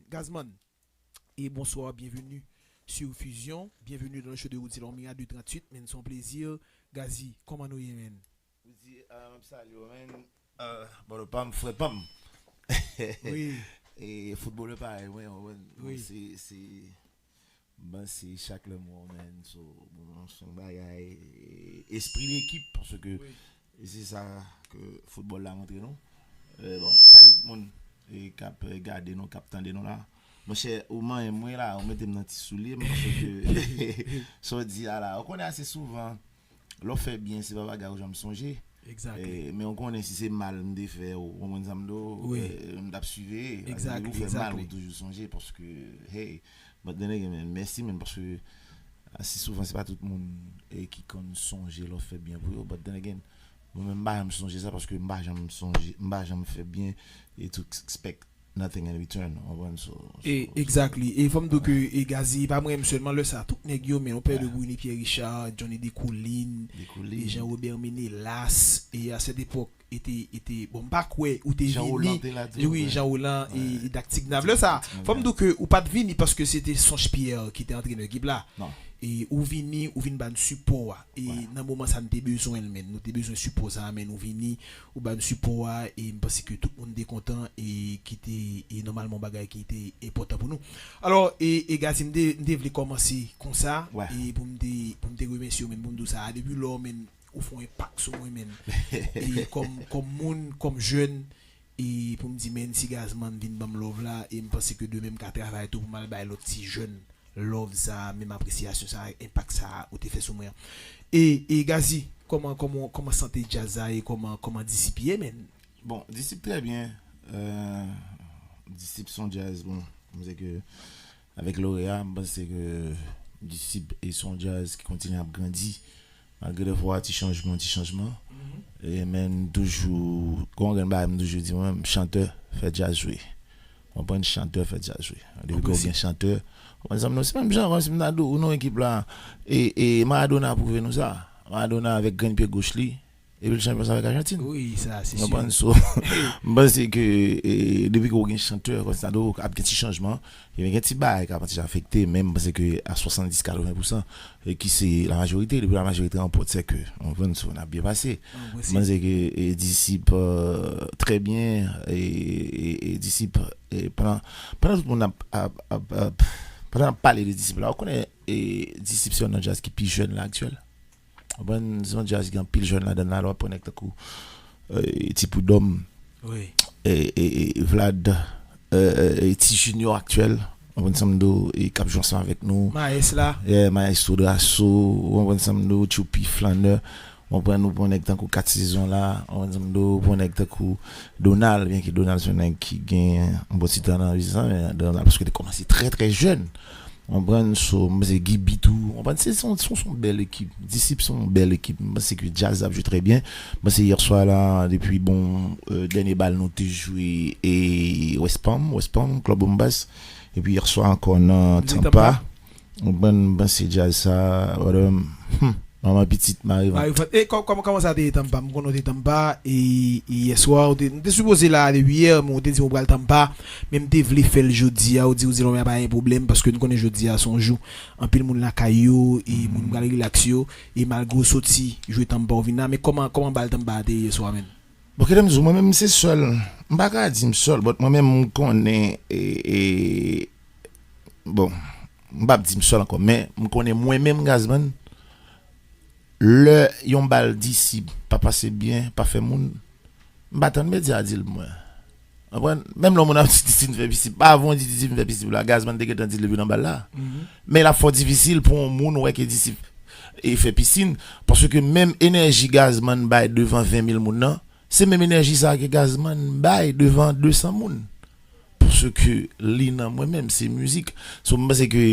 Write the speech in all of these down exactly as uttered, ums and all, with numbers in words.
Gazman, e bonsoir, bienvenue sur Fusion, bienvenue dans le show de Rudy Lormia de tranntuit, men se yon plezi. Gazi, kòman nou ye, men? Rudy, euh, m ap salye w, men. Euh, bòlò pa m, frè pa m. Wi. E foutbolè parèy mwen, w konprann? Wi. Se, se, m panse chak lè m wè w, men, so, bon, se yon bagay, espri lekip, paske e se sa ke foutbòl la montre nou. Euh, bon, salut tout moun e k ap, euh, gade nou, k ap tande nou la. Monchè, ou manyen mwen la, ou mete m nan ti soulye m, paske sa w di a la, ou konnen ase souvan, lè w fè byen, se pa bagay ou janm sonje. Exactly. Eh, men ou konnen si se mal m te fè ou, ou konprann sa m di w, wi, eh, m t ap siveye. Exactly, ou fè mal, exactly, ou toujou sonje, paske, hey, but then again, men, mèsi, men, paske ase souvan, se pa tout moun, eh, ki konn sonje lè w fè byen pou yo, but then again, mwen menm, m pa janm sonje sa, paske m pa janm sonje, m pa janm fè byen, e to expect nothing in return, ou konprann? So, so, e, exactly. E fò m di w ke, e, Gazi, e pa mwen menm sèlman, lè sa, tout nèg yo, men, on pè de Bruny Pierre Richard, Johnny Descollines, e Jean Robert Ménélas, e à cette époque, e te, e te, bon, m pa kwè ou te vini. Jean Roland te la tou, wi, Jean Roland e, e Dak Ti Gnav. Lè sa, fò m di w ke ou pa t vini paske se te Sonch Pierre ki te antrenè ekip la. Non. E ou vini, ou vin ba n sipò a. E nan moman sa, n te bezwen l, men. Nou te bezwen sipò sa a, men ou vini, ou ba n sipò a, e m panse ke tout moun te kontan, e ki te, e nòmalman, yon bagay ki te enpòtan pou nou. Alò, e, e Gazi, m te, m te vle kòmanse konsa, e pou m te, pou m te remèsye w, men, pou m di w sa a, depi lò, men, ou fè yon enpak sou mwen, men. E kòm, kòm moun, kòm jèn, e pou m di, men, si Gazman vin ban m love la, e m panse ke demen m ka travay tou pou m al bay lòt ti jèn love sa, menm apresyasyon sa, enpak sa ou te fè sou mwen an. E, e Gazi, kòman, kòman, kòman sante djaz la e kòman, kòman Disip ye, men? Bon, Disip trè byen. Euh, Disip se yon djaz, bon, m se ke avèk Loreya, m panse ke Disip e se yon djaz ki kontinye ap grandi. Malgre defwa ti chanjman, ti chanjman. E men toujou, gon grenn bagay m toujou di mwen menm, chantè fè djaz jwe. Ou konprann, chantè fè djaz jwe. Depi ke w gen chantè, ou konprann sa m di w, se menm jan, kòmsi m ta di w, ou nan ekip la, e, e Maradona pwouve nou sa. Maradona avèk grenn pye goch li, epi l chanpyon sa avèk Ajantin. Wi, sa, se si. Ou konprann? So, m panse ke, e, depi ke w gen chantè, kòmsi ta di w, ap gen ti chanjman, e gen ti bagay k ap ti afekte, men m panse ke a swasanndis, katreven pousan, e ki se la majorite, depi la majorite ranpòt, se ke, ou konprann, so, n ap byen pase. M panse ke, e, Disip, euh, trè byen, e, e, e Disip, e pandan, pandan tout moun ap, ap, ap, ap, pandan n ap pale de Disip la, ou konnen, e, Disip se youn nan djaz ki pi jèn la aktyèl. Ou konprann, se yon djaz ki gen anpil jèn ladan l la, lè w ap pran nèg tankou, e, Ti Prud'homme, e, e, e Vlad, e, e, e Ti Junior aktyèl, ou konprann sa m di w, e k ap jwe ansanm avèk nou. Maes la. Yeah, Maestro Drasso, ou konprann sa m di w, Tchoupi Flanneur, ou konprann, ou pran nèg tankou Kat Sezon la, ou konprann sa m di w, ou pran nèg tankou Donald, byenke Donald se yon nèg ki gen yon bon ti tan nan biznis lan, men Donald paske te kòmanse trè, trè jèn. Ou konprann? So, m panse Gibi tou, ou konprann? Se, se yon, se yon, se yon bèl ekip. Disip se yon bèl ekip. M panse ke djaz ap jwe trè byen. M panse yè swa la, depi, bon, euh, dènye bal nou te jwe e West Palm, West Palm, Club Bombas. Epi yè swa ankò nan Tampa. Ou konprann? M panse djaz sa, hmm, manman pitit, mari vant. Mari vant. E kò-, kòman, kòman sa te ye Tampa? M konnen w te Tampa, e, e yè swa, w te, nou te sipoze la depi yè, men w te di m w pral Tampa, men m te vle fè l jodi a, ou di, ou di, non, men pa gen pwoblèm, paske n konnen jodi a se yon jou anpil moun lakay yo, e moun pral rilaks yo, e malgre w soti jwe Tampa, w vin la, men kòman, kòman bal Tampa a te ye yè swa, menn? Bon, kite m di w, mwen menm se sèl, m pa ka di m sèl, but mwen menm m konnen, e, e, bon, m p ap di m sèl ankò, men m konnen mwen menm Gazman, lè yon bal Disip pa pase byen, pa fè moun, m pa tann medya di l pou mwen. Konprann? Menm lè yon moun ap di Disip fè Disip, pa avan w di Disip fè Disip la, Gazman te gentan di l depi nan bal la. Men l ap fò difisil pou yon moun wè ke Disip e fè pisin, paske menm enèji Gazman bay devan ven mil moun nan, se menm enèji sa a ke Gazman bay devan de san moun. Paske li nan mwen menm, se mizik. So, m panse ke,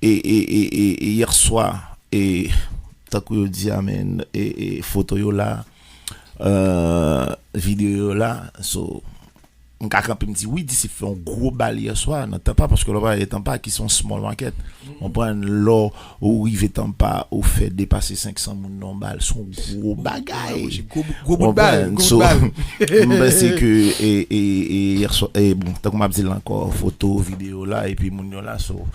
e, e, e, e, e yè swa, e, tankou yo di a, men, e, e, foto yo la, euh, videyo yo la. So, m ka kanpe m di wi, Disip fè yon gwo bal yè swa nan Tampa, paske lè w pale de Tampa ki se yon small market. Konprann, lè w rive Tampa, ou fè depase senk san moun nan yon bal, se yon gwo bagay. Gwo, gwo bout bal, gwo bout bal. M panse ke, e, e, e, yè swa, e, bon, tankou m ap di l ankò, foto, videyo la, epi moun yo la, so,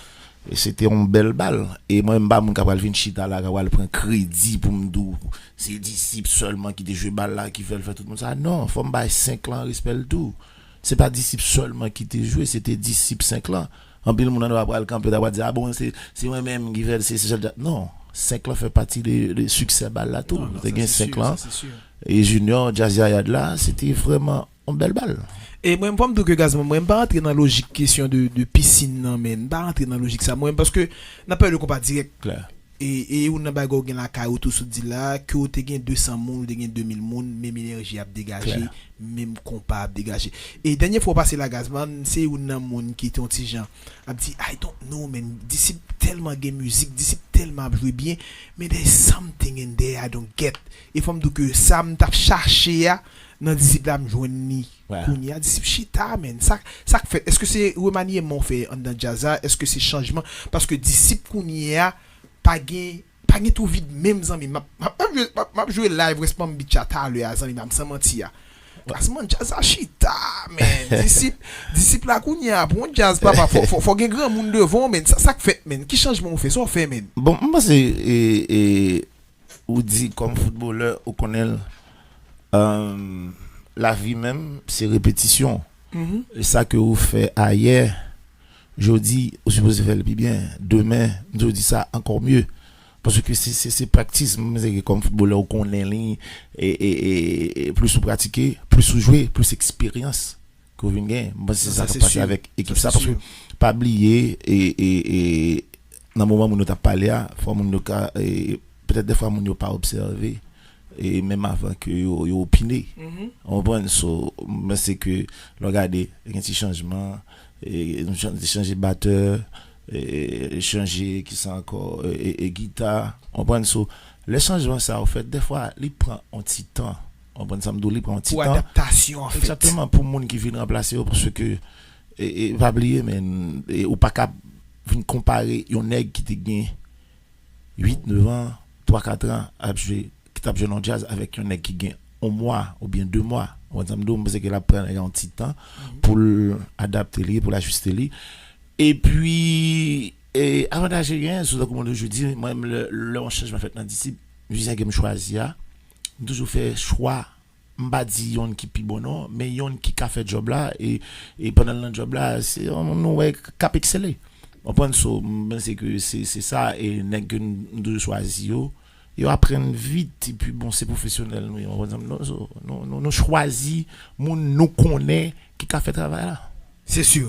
e se te yon bèl bal. E mwen, m pa moun k ap pral vin chita la, k ap pral pran kredi pou m di w, se Disip sèlman ki te jwe bal la, ki fè l fè tout moun sa. Non, fò m bay senk lan respè l tou. Se pa Disip sèlman ki te jwe, se te Disip senk lan. Anpil moun anndan pral kanpe, ta pral di, a bon, se, se mwen menm ki fè l, se, se sèl. Non, senk lan fè pati de, de siksè bal la tou. Te gen senk lan. E Junior, Jazz Yayad la, se te vrèman yon bèl bal. E mwen, fò m di w ke Gazman, mwen, m pa rantre nan lojik kesyon de, de pisin nan, men m pa rantre nan lojik sa. Mwen, paske n ap pale de konpa dirèk. Klè. E, e youn nan bagay ou gen lakay ou tou sot di la, ke w te gen de san moun, ou te gen de mil moun, menm enèji ap degaje, menm konpa ap degaje. E dènye fwa w pase la, Gazman, se youn nan moun ki te yon ti jan ap di, I don't know, man, Disip tèlman gen mizik, Disip tèlman ap jwe byen, men there's something in there I don't get. E fò m di w ke sa m t ap chache a, nan Disip la, m jwenn li. Kounye a, Disip chita, man. Sa, sa k fèt? Èske se remanyèman w fè anndan djaz la? Èske se chanjman? Paske Disip kounye a, pa gen, pa gen tou vid menm, zanmi. M ap, m ap, m ap jwe, m ap, m ap jwe live West Palm Beach a talè a, zanmi, pa m san manti a. Klasman djaz la chita, man. Disip, Disip la kounye a, pou yon djaz, papa, fò, fò, fò gen granmoun devan w, man. Sa, sa k fèt, man? Ki chanjman w fè? Sa w fè, man? Bon, m panse, e, e, ou di kòm foutbolè, ou konnen l, euh, lavi menm, se repetisyon. E sa ke ou fè ayè, jodi, ou sipoze fè l pi byen. Demen, m di w di sa ankò mye. Paske se, se, se praktis, m panse ke kòm foutbolè, ou konnen li, e, e, e, e plis ou pratike, plis ou jwe, plis eksperyans ke w vin genyen. M panse se sa k ap pase avèk ekip sa, paske pa bliye, e, e, e, nan moman moun yo t ap pale a, fò moun yo ka, e, petèt defwa moun yo pa obsève, e, menm avan ke yo, yo opine. Ou konprann? So, m panse ke lè w gade, gen ti chanjman, e, nou chan-, chanje batè, e, chanje, kisa ankò, e, e, e gita. Ou konprann? So, lè chanjman sa yo fèt, defwa, li pran yon ti tan. Ou konprann sa m di w? Li pran yon ti tan. Pou adaptasyon an fèt. Egzakteman, pou moun ki vin ranplase yo, paske, e, e, pa bliye, men, e, ou pa ka vin konpare yon nèg ki te gen uit, nèf an, twa, kat an, ap jwe, ki t ap jwe nan djaz avèk yon nèg ki gen yon mwa oubyen de mwa. Ou konprann sa m di w? M panse ke l ap pran yon ti tan pou l adapte li, pou l ajiste li. Epi, e, avantaj ki genyen, sou tankou mwen toujou di, mwen menm lè, lè yon chanjman fèt nan Disip, mizisyen ke m chwazi a, m toujou fè chwa, m pa di yonn ki pi bon non, men yonn ki ka fè djòb la, e, e pandan l nan djòb la, se yon moun nou wè k ap eksele. Ou konprann? So, m panse ke se, se sa, e nèg ke n, n toujou chwazi yo, yo aprann vit, epi bon, se pwofesyonèl nou ye, ou konprann sa m di w? So, nou, nou, nou chwazi moun nou konnen ki ka fè travay la. Se si.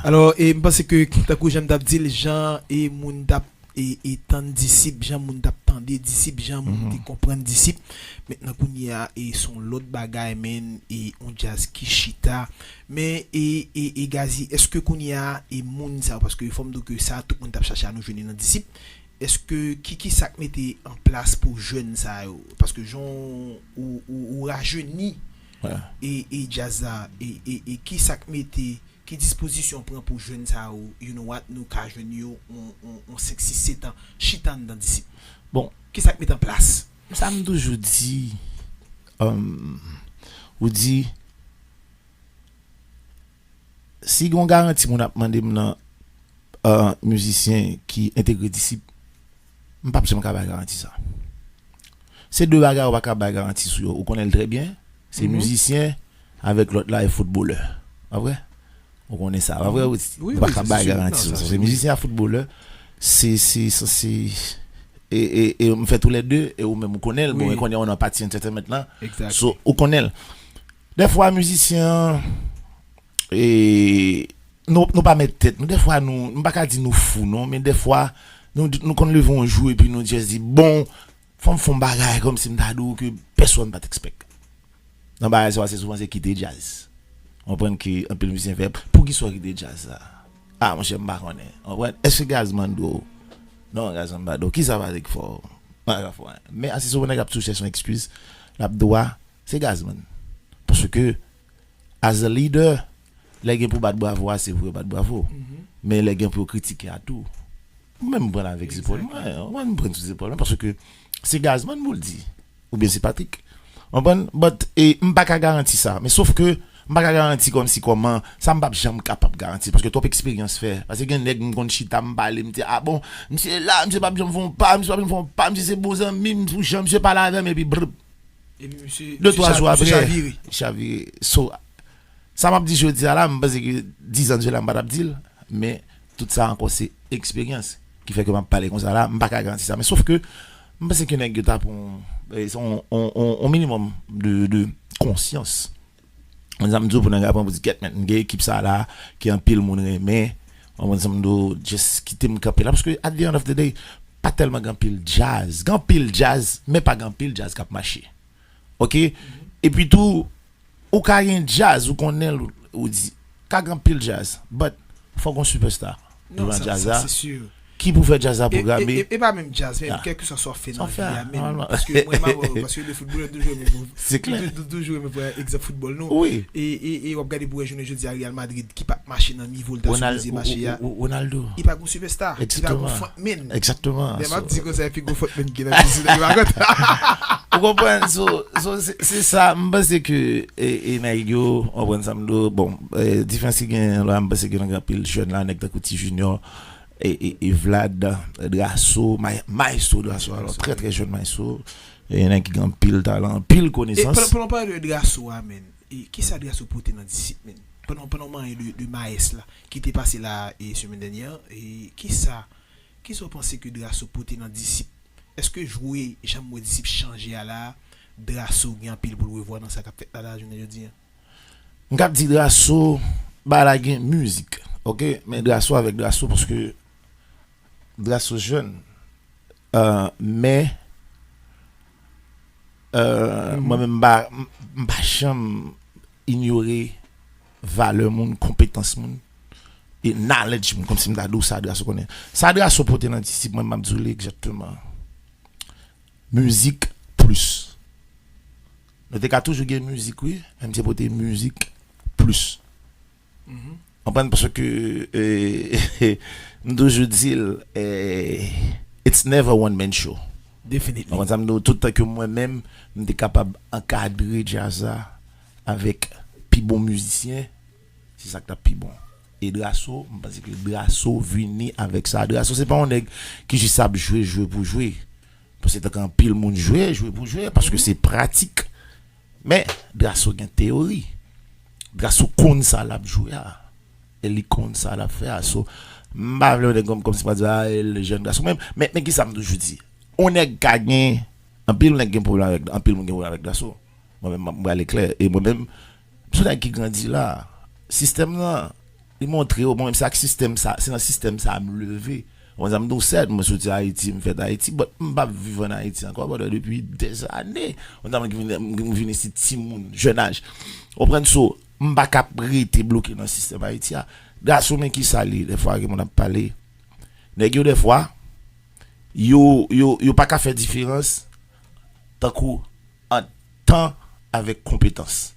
Alò, e m panse ke, tankou jan m t ap di l, jan e moun t ap, e, e tann Disip, jan moun t ap tande Disip, jan moun te konprann Disip. Mentnan kounye a, e se yon lòt bagay, men, e yon djaz ki chita. Men, e, e, e Gazi, èske kounye a, e moun sa yo, paske fò m di w ke sa, tout moun t ap chache a, nou jwenn li nan Disip. Èske, ki, ki sa k mete an plas pou jèn sa yo? Paske jan w, ou, ou, ou rajeni e, e djaz la, e, e, e ki sa k mete, ki dispozisyon pran pou jèn sa yo, you know what, nou ka jwenn yo on, on, on senk, sis, sèt an, chita anndan Disip? Bon. Ki sa k mete an plas? Sa m toujou di, um, ou di, si gen yon garanti moun ap mande m nan, euh, mizisyen ki entegre Disip, m p ap janm ka bay garanti sa. Se de bagay ou pa ka bay garanti sou yo. Ou konnen l trè byen. Se mizisyen avèk lòt la e foutbolè. Pa vre? Ou konnen sa. Pa vre, Rudy? Ou pa ka bay garanti sou sa. Se mizisyen a foutbolè. Se, se, se, se, e, e, e m fè toulède, e ou menm ou konnen l. Bon, e konnen w nan pati entertainment lan. So, ou konnen l. Dèfwa, mizisyen an, e, nou, nou pa mèt tèt nou. Dèfwa, nou, m pa ka di nou fou, non, men dèfwa, nou, nou konn leve yon jou epi nou just di, bon, fò m fè yon bagay kòmsi m ta di w ke pèsonn pa t expect. Nan bagay sa, se souvan se kite djaz. Ou konprann ke anpil mizisyen fè, poukisa w kite djaz sa? A, monchè, m pa konnen. Ou konprann? Èske Gazman di w? Non, Gazman pa di w. Kisa Patrick fè w? M pa ka fè w anyen. Men, a, se souvan nèg ap toujou chèche yon ekskiz, l ap di w a, se Gazman. Paske, as a leader, Lè gen pou bat bravo a, se pou yo bat bravo. Men lè gen pou yo kritike a tou. Mwen menm m pran l avèk zepòl mwen, mwen m pran l sou zepòl mwen, paske se Gazman pou l di, oubyen se Patrick. Konprann? But, e, m pa ka garanti sa. Men sof ke, m pa ka garanti kòmsi kòman, sa m p ap janm kapab garanti, paske twòp eksperyans fè. Paske gen nèg m konn chita, m pale, m di, a bon, misye la, misye p ap janm fè yon pa, misye p ap janm fè yon pa, misye se bon zanmi m, pou jan misye pale avè m, epi brr. Epi misye, de twa jou apre, chavire. Chavire. So, sa m ap di jodi a la, m panse ke diz an de la, m pa t ap di l, men tout sa ankò se eksperyans ki fè ke m ap pale konsa la, m pa ka garanti sa. Men sof ke, m panse ke nèg yo ta pran yon, eh, yon, yon, yon, yon minimòm de, de konsyans. Mwen, sa m di w pou nèg la pran pou di, "Kèt, men, m gen ekip sa la, ke anpil moun renmen." Mwen, sa m di w, just kite m kanpe la. Paske, at the end of the day, pa tèlman gen anpil djaz. Gen anpil djaz, men pa gen anpil djaz k ap mache. Oke? Epi tou, ou ka gen djaz, ou konnen l, ou di, ka gen anpil djaz, but fò gen superstar devan djaz la. Ki pou fè djaz la pwograme. E, e, e pa menm djaz, men kèlkeswa sa w fè nan vi a, men. Paske mwen, m ap, paske le football, toujou renmen, toujou renmen pran egzanp football, nou. E, e, e w ap gade pou wè jounen jodi a, Real Madrid, ki pa t mache nan nivo l ta sipoze mache a. Ronaldo. Li pa gen superstar. Li pa gen frontman. Lè m ap di konsa, epi gen frontman ki nan piscine, li pa kontan. Ou konprann? So, so, se, se sa, m panse ke, e, e nèg yo, w konprann sa m di w, bon, e, diferans ki gen la, m panse ke nan gen anpil jèn la, nèg tankou Ti Junior, e, e, e Vlad, Drasso, May-, Maestro Drasso, alò, trè, trè jèn Maestro, e nèg ki gen anpil talan, anpil konesans. E pandan, pandan w pale de Drasso a, men, e kisa Drasso pote nan Disip, men? Pandan, pandan w manyen de, de Maes la, ki te pase la, e semèn dènyè, e kisa, kisa w panse ke Drasso pote nan Disip? Èske jwe, jan m wè Disip chanje a la, Drasso gen anpil pou l revwa nan sa k ap fèt la, la, jounen jodi a? M k ap di Drasso, bagay la gen mizik, oke? Men Drasso avèk Drasso, paske Drasso jèn, euh, men, euh, mwen menm, m pa, m, m pa janm inyore valè moun, konpetans moun, e knowledge moun, kòmsi m ta di w sa Drasso konnen. Sa Drasso pote nan Disip, mwen, m ap di w li egzakteman. Mizik plis. Nou te ka toujou gen mizik, wi, men misye pote mizik plis. Konprann? Paske, eh, m toujou di l, eh, it's never one man show. Definitely. Konprann sa m di w? Tout tan ke mwen menm, m te kapab ankadre djaz la avèk pi bon mizisyen, se sa k t ap pi bon. E Drasso, m panse ke Drasso vini avèk sa. Drasso se pa yon nèg ki jis ap jwe, jwe pou jwe. Paske tankou anpil moun jwe, jwe pou jwe, paske se pratik. Men, Drasso gen teyori. Drasso konn sa l ap jwe a. E li konn sa l ap fè a. So, m pa vle yon nèg kòm, kòmsi m ap di, a, e le jèn Drasso. Men, men, men kisa m toujou di? Yon nèg ka gen, anpil nèg gen pwoblèm avèk, anpil moun gen pwoblèm avèk Drasso. Mwen menm, m prale klè. E mwen menm, m se yon nèg ki grandi la. Sistèm nan, li montre w, mwen menm, se ak sistèm sa, se nan sistèm sa m leve. Mwen, sa m di w, sèt, mwen soti Ayiti, m fèt Ayiti, but m p ap viv ann Ayiti ankò, pandan depi dèzane. Mwen, sa m vin, m vin isit timoun, jèn aj. Ou konprann? So, m pa ka rete bloke nan sistèm Ayiti a. Drasso, men kisa li, dèfwa, gen moun ap pale. Nèg yo, dèfwa, yo, yo, yo pa ka fè diferans, tankou, ant tan avèk konpetans.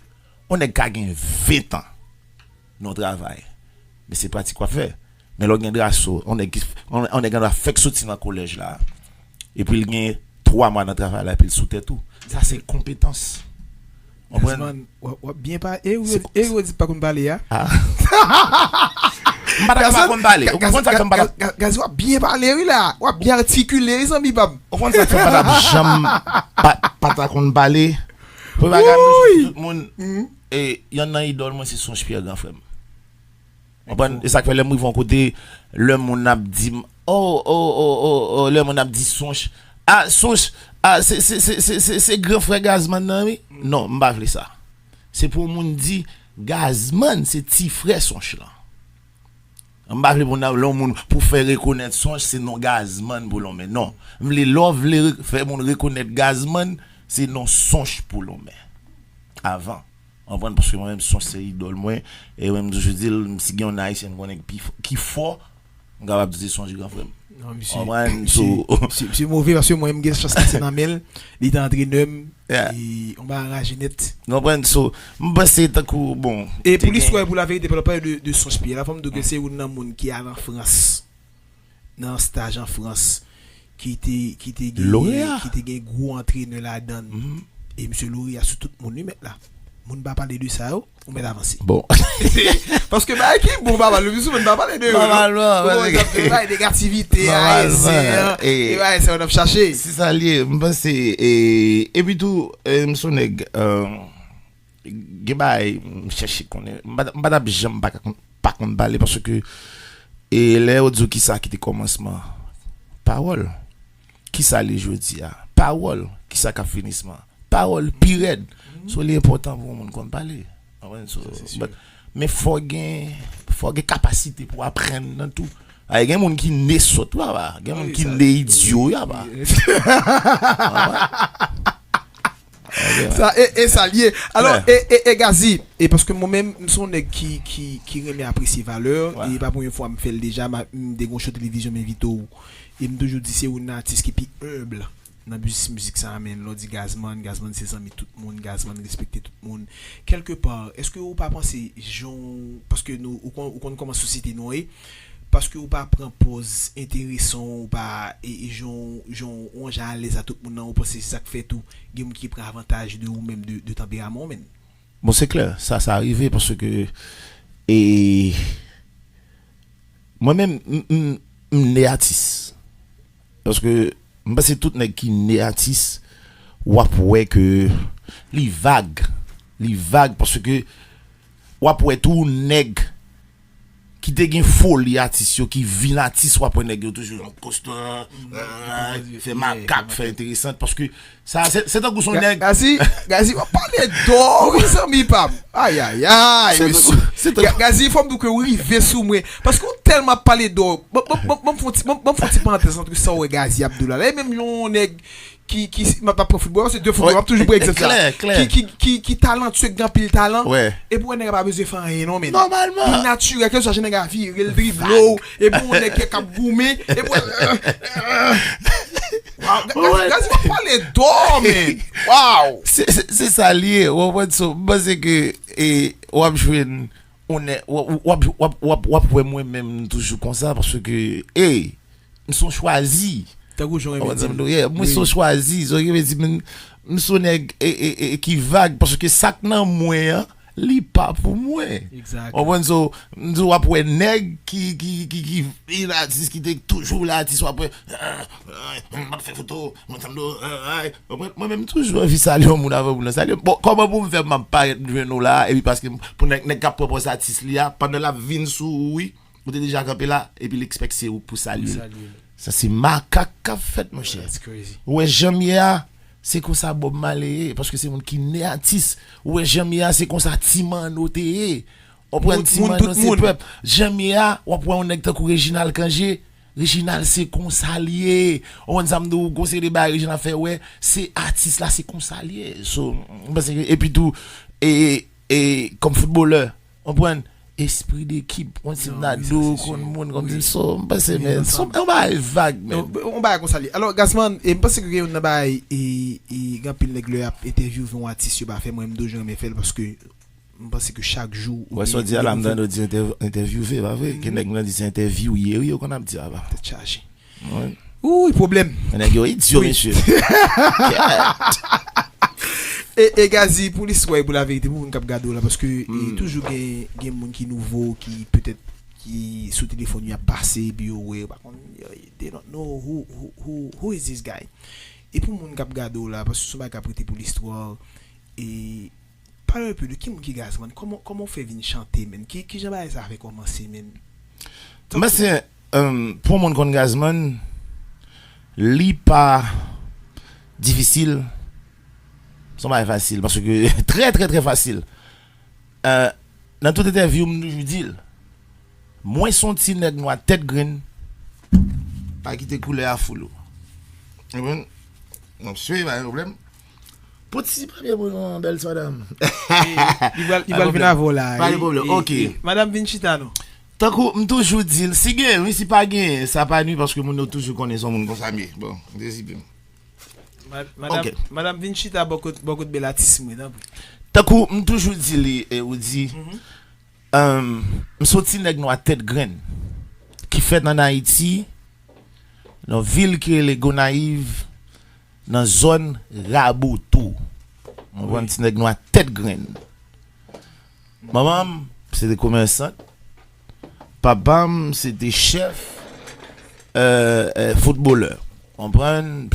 Yon nèg ka gen ven tan nan yon travay, men se pratik w ap fè. Men lè w gen Drasso, yon nèg ki, yon, yon nèg genlè fèk soti nan kolèj la, epi l gen twa mwa nan travay la, epi l sou tèt ou. Sa se konpetans. Ou konprann? Gazman, w ap, w ap byen pale. E ou, e ou di pa konn pale a? Ah. M pa ta ka pa konn pale. Ou konprann sa k fè m pa ta... Gaz, w ap byen pale, wi, la. W ap byen atikile, wi, zanmi pa m. Ou konn sa k fè m pa t ap janm pa, pa ta konn pale? Premye bagay, m toujou di tout moun, e, yonn nan idòl mwen, se Sonch Pierre, gran frè m. Ou konprann? E sa k fè lè m rive yon kote, lè moun ap di m, oh, oh, oh, oh, oh, lè moun ap di Sonch, ah, Sonch, ah, se, se, se, se, se, se gran frè Gazman nan, wi. Non, m pa vle sa. Se pou yon moun di, Gazman se ti frè Sonch lan. M pa vle pou nan lè yon moun pou fè rekonèt Sonch, se non Gazman pou lonmen. Non. M vle lè w vle re-, fè moun rekonèt Gazman, se non Sonch pou lonmen. Avan. Konprann? Paske mwen menm, Sonch se idòl mwen. E mwen, m toujou di l, si gen yon Ayisyen m konnen ki pi fò, ki fò, M kapab di se sonj gran frè m. Non, misye, konprann? Misye, so, misye, misye move paske mwen, m gen chans pase nan men l. Li te antrenè m. Yeah. E, on ba anraje nèt. Konprann? So, m panse tankou, bon, e te pou gen listwa e pou laverite, pa pale de, de sonj piye la, fò m di w ke se youn nan moun ki al an Frans, nan staj an Frans, ki te, ki te gen, ki te gen gwo antrenè ladan l. E misye loreya sou tout moun, wi, mèt la. Moun pa pale de sa yo, ou mèt avanse. Bon. Paske bagay ki bon, pa pale, souvan pa pale de yo, non. Nòmalman, bon, bagay negativite, ayisyen, e bagay sa yo n ap chache. Se sa l ye, m panse, e, epi tou, e, m se yon nèg, e, gen bagay, m chèche konnen, m pa, m pa t ap janm pa, pa konn pale, paske, e, lè yo di w kisa ki te kòmansman, pawòl. Kisa l ye jodi a? Pawòl. Kisa k ap finisman? Pawòl pi rèd. So, li enpòtan pou yon moun konn pale. Konprann? So, but, men fò gen, fò gen kapasite pou aprann nan tou. Ay, gen moun ki ne sòt, wi, apa. Gen moun ki ne idyo, wi, apa. Sa, e, e sa l ye. Alò, e, e, e Gazzy, e paske mwen menm, m se yon nèg ki, ki, ki renmen apresye valè, e pa premye fwa m fè l deja, m, m te gon show televizyon m envite w. E m toujou di se youn nan atis ki pi enb nan biznis mizik sa a, men lè w di Gazman, Gazman se zanmi tout moun, Gazman respekte tout moun. Kèlkepa, èske ou pa panse jan, paske nou, ou konn, ou konn kòman sosyete nou ye, paske ou pa pran pòz enteresan, ou pa, e, e jan, jan, yon jan alèz a tout moun nan, ou panse se sa k fè tou, gen moun ki pran avantaj de ou menm, de, de tanperaman w, menn? Bon, se klè, sa, sa rive, paske, e, mwen menm, m, m, m ne atis. Paske m panse tout nèg ki ne atis, w ap wè ke li vag. Li vag paske w ap wè tou nèg ki te gen foli atis yo, ki vin atis, w ap wè nèg yo toujou nan kostan, fè makak, fè enteresan, paske sa, se, se tankou se yon nèg. Gazzy, Gazzy, w ap pale dò, wi, zanmi pa m. Ayayay, mesye. Gazzy, fò m di w ke w rive sou mwen. Paske w tèlman ap pale dò. Ban m fè yon ti, ban m fè yon ti parantèz antre sa w wè Gazzy ap di w la. La, e menm yon nèg ki, ki, m ap pran foutbòl, se de foutbòl, m ap toujou pran egzanp sa. Ki, ki, ki, ki talantye, ki gen anpil talan. Epi w wè nèg la pa bezwen fè anyen non, men. Nòmalman. Li natirèl, kèlkeswa jan nèg la vire l, drible w, epi w wè nèg k ap goumen, epi w wè Gazzy, w ap pale dò, men. Wow! Se, se, se sa l ye, w konprann? So, m panse ke, e, w ap jwenn, w ap, w ap, w ap, w ap, w ap wè mwen menm toujou konsa, paske, e, m se yon chwazi. Tankou jan w renmen di l. Yeah, mwen se yon chwazi. So, ki vle di, m, m se yon nèg, e, e, e, ki vag, paske sa k nan mwen an, li pa pou mwen. Exactly. Konprann? So, m di w ap wè nèg ki, ki, ki, ki vin atis, ki te toujou la atis, w ap wè, ah, ah, m ap fè foto, mwen tann do, ah, ah, konprann? Mwen menm toujou anvi salye yon moun avan pou nan salye. Bon, kòman pou m fè m ap parèt m jwenn ou la, epi paske m, pou nèg, nèg k ap pran pòz atis li a, pandan l ap vin sou ou, wi, ou te deja kanpe la, epi l ekspèk se ou pou salye l. Pou salye l. Sa se makak k ap fèt, monchè. That's crazy. Ou wè jan m ye a, se konsa Bob Marley ye, paske se moun ki ne atis. Ou wè jan m ye a, se konsa Ti Manno te ye. Ou pran Ti Manno, se pèp. Jan m ye a, w ap wè yon nèg tankou Reginald Cangé. Reginald se konsa l ye. Ou konn sa m di w, gon seri de bagay Reginald fè, wè, se atis la, se konsa l ye. So, m panse ke, epi tou, e, e, kòm foutbolè, konprann? Espri dekip, yon ti nado konn moun, konn di so, m panse, men, se yon bagay vag, men. Yon bagay konsa li. Alò, Gazman, e, m panse ke gen youn nan bagay, e, e, gen anpil nèg lè y ap entèvyouve yon atis, yo pa fè, mwen, m toujou renmen fè l, paske m panse ke chak jou ou gen yon nouvèl. Wè, sa w di a la, m tande w di entèv-, entèvyouve, pa vre? Gen nèg nan di se entèvyouye, wi, yo konn ap di a la. Tèt chaje. Wi. Ouy, pwoblèm. Nèg yo idyo, mesye. E, e Gazzy, pou listwa e pou laverite, pou moun k ap gade w la, paske, e, toujou gen, gen moun ki nouvo, ki petèt, ki sou telefòn, y ap pase, epi yo wè, yo pa konn, yo, they don't know who, who, who, who is this guy. E pou moun k ap gade w la, paske se yon bagay k ap rete pou listwa, e, pale un peu de ki moun ki Gazman, kòman, kòman w fè vin chante, menn? Ki, ki jan bagay sa fè kòmanse, menn? M panse, e, pou yon moun konn Gazman, li pa difisil, se yon bagay fasil, paske trè, trè, trè fasil. E, nan tout entèvyou, m toujou di l, mwen se yon ti nèg nwa tèt grenn, pa kite koulè a foule ou. Konprann? Bon, si pa gen pwoblèm, bèl ti madanm. Li pral, li pral vin avè w la. Pa de pwoblèm. Ok. Madanm, vin chita non. Tankou m toujou di l, si genyen, wi, si pa genyen, sa pa nwi, paske moun yo toujou konnen se yon moun konsa m ye. Bon, m te zipe m. Mad- Madam, Ok. Madam vin chita bò kot bò kot bèl atis mwen, tanpri. Tankou m toujou di li, e, ou di, um, m se yon ti nèg nwa tèt grenn ki fèt ann Ayiti, nan vil ki rele Gonayiv, nan zòn Raboto. Mwen pran ti nèg nwa tèt grenn. Manman m se te komèsant. Papa m se te chèf, euh, euh, foutbolè. Konprann?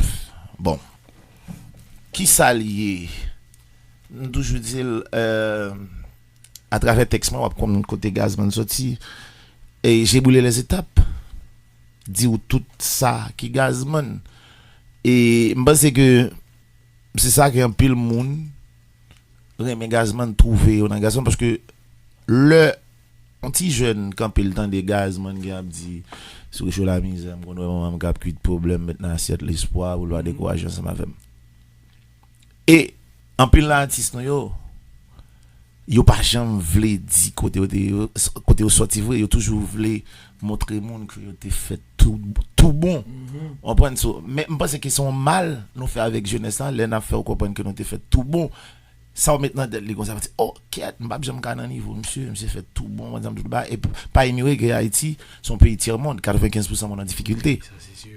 Bon. Ki sa l ye? M toujou di l, euh, atravè tèks mwen, w ap konn kote Gazman soti. E j'ai brûlé les étapes. Di w tout sa ki Gazman. E m panse ke se sa ke anpil moun renmen Gazman, twouve yo nan Gazman, paske lè yon ti jèn kanpe, l tande Gazman ki ap di, sou recho lamizè, m konn wè manman m k ap kwit pwoblèm, met nan asyèt lespwa pou l pa dekouraje ansanm avè m. E anpil nan atis nou yo, yo pa janm vle di kote yo te, kote yo sòti vre, yo toujou vle montre moun ke yo te fèt tou, tou bon. Konprann? So, men m panse ke se yon mal nou fè avèk jenès la, lè n ap fè yo konprann ke nou te fèt tou bon. Sa w met nan tèt li konsa, w di, oh, kèt, m p ap janm ka nan nivo misye, misye fèt tou bon, mwen, tout bagay. E pa inyore ke Ayiti se yon peyi tyè mond, katrevenkenz pousan moun an difikilte.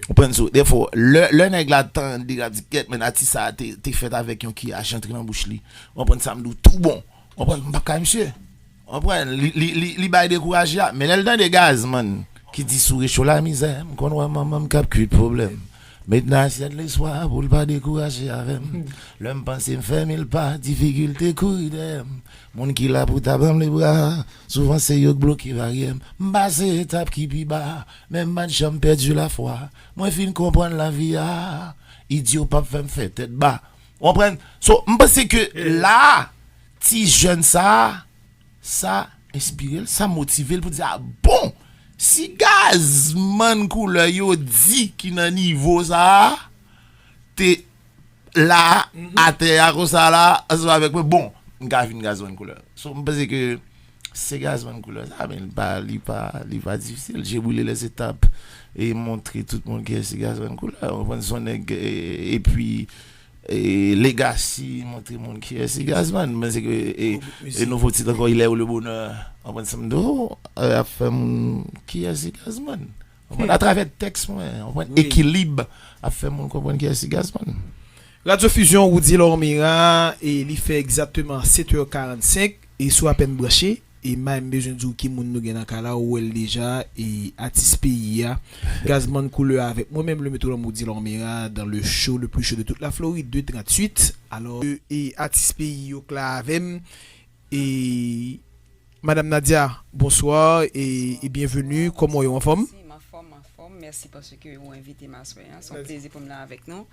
Konprann? So, defwa, lè, lè nèg la tande, l ap di, kèt, men atis sa a te, te fèt avèk yon kiyach antre nan bouch li. Konprann sa m di w tou bon. Konprann? M p ap ka misye. Konprann? Li, li, li, li bay dekouraje a. Men lè l tande Gazman ki di sou recho lamizè, m konn wè manman m k ap kwit pwoblèm. Met nan asyèt lespwa pou l pa dekouraje avè m. Lè m panse m fè mil pa, difikilte kouri dèyè m. Moun ki la pou ta ban m lebra, souvan se yo k bloke baryè m. M pase etap ki pi ba, men m pa t janm pèdi lafwa. Mwen fin konprann lavi a, idyo p ap fè m fè tèt ba. Ou konprann? So, m panse ke la, ti jèn sa a, sa enspire l, sa motive l pou di, ah bon, si Gazman koulè yo di ki nan nivo sa a, te la, atè a konsa la, ansanm avèk mwen, bon, m ka vin Gazman koulè. So, m panse ke se Gazman koulè sa, men li pa, li pa, li pa difisil. J'ai brûlé les étapes e montre tout moun kiyès se Gazman koulè. Ou konprann? Se yon nèg, e, epi, e, legacy, montre moun kiyès se Gazman. Men se ke, e, e nouvo tit ankò, Il est où le bonheur? Ou konprann sa m di w? E, ap fè moun kiyès se Gazman. Ou konprann? Atravè tèks mwen, ou konprann? Ekilib ap fè moun konprann kiyès se Gazman. Radyo Fusion, Roudy Lormera, e li fè egzakteman sèt è karannsenk, e si w apèn branche, e m pa menm bezwen di w ki moun nou gen nan kay la, ou wè l deja, e atis peyi a, Gazman koulè avèk mwen menm, le métronome Roudy Lormera, dans le show le plus chaud de toute la Floride, de tranntuit. Alò, e atis peyi yo k la avè m, e Madam Nadia, bonsoir e, e bienvenue. Kòman w ye, w anfòm? Mèsi, m anfòm, m anfòm. Mèsi paske ou envite m aswè a. Se yon plezi pou m la avèk nou.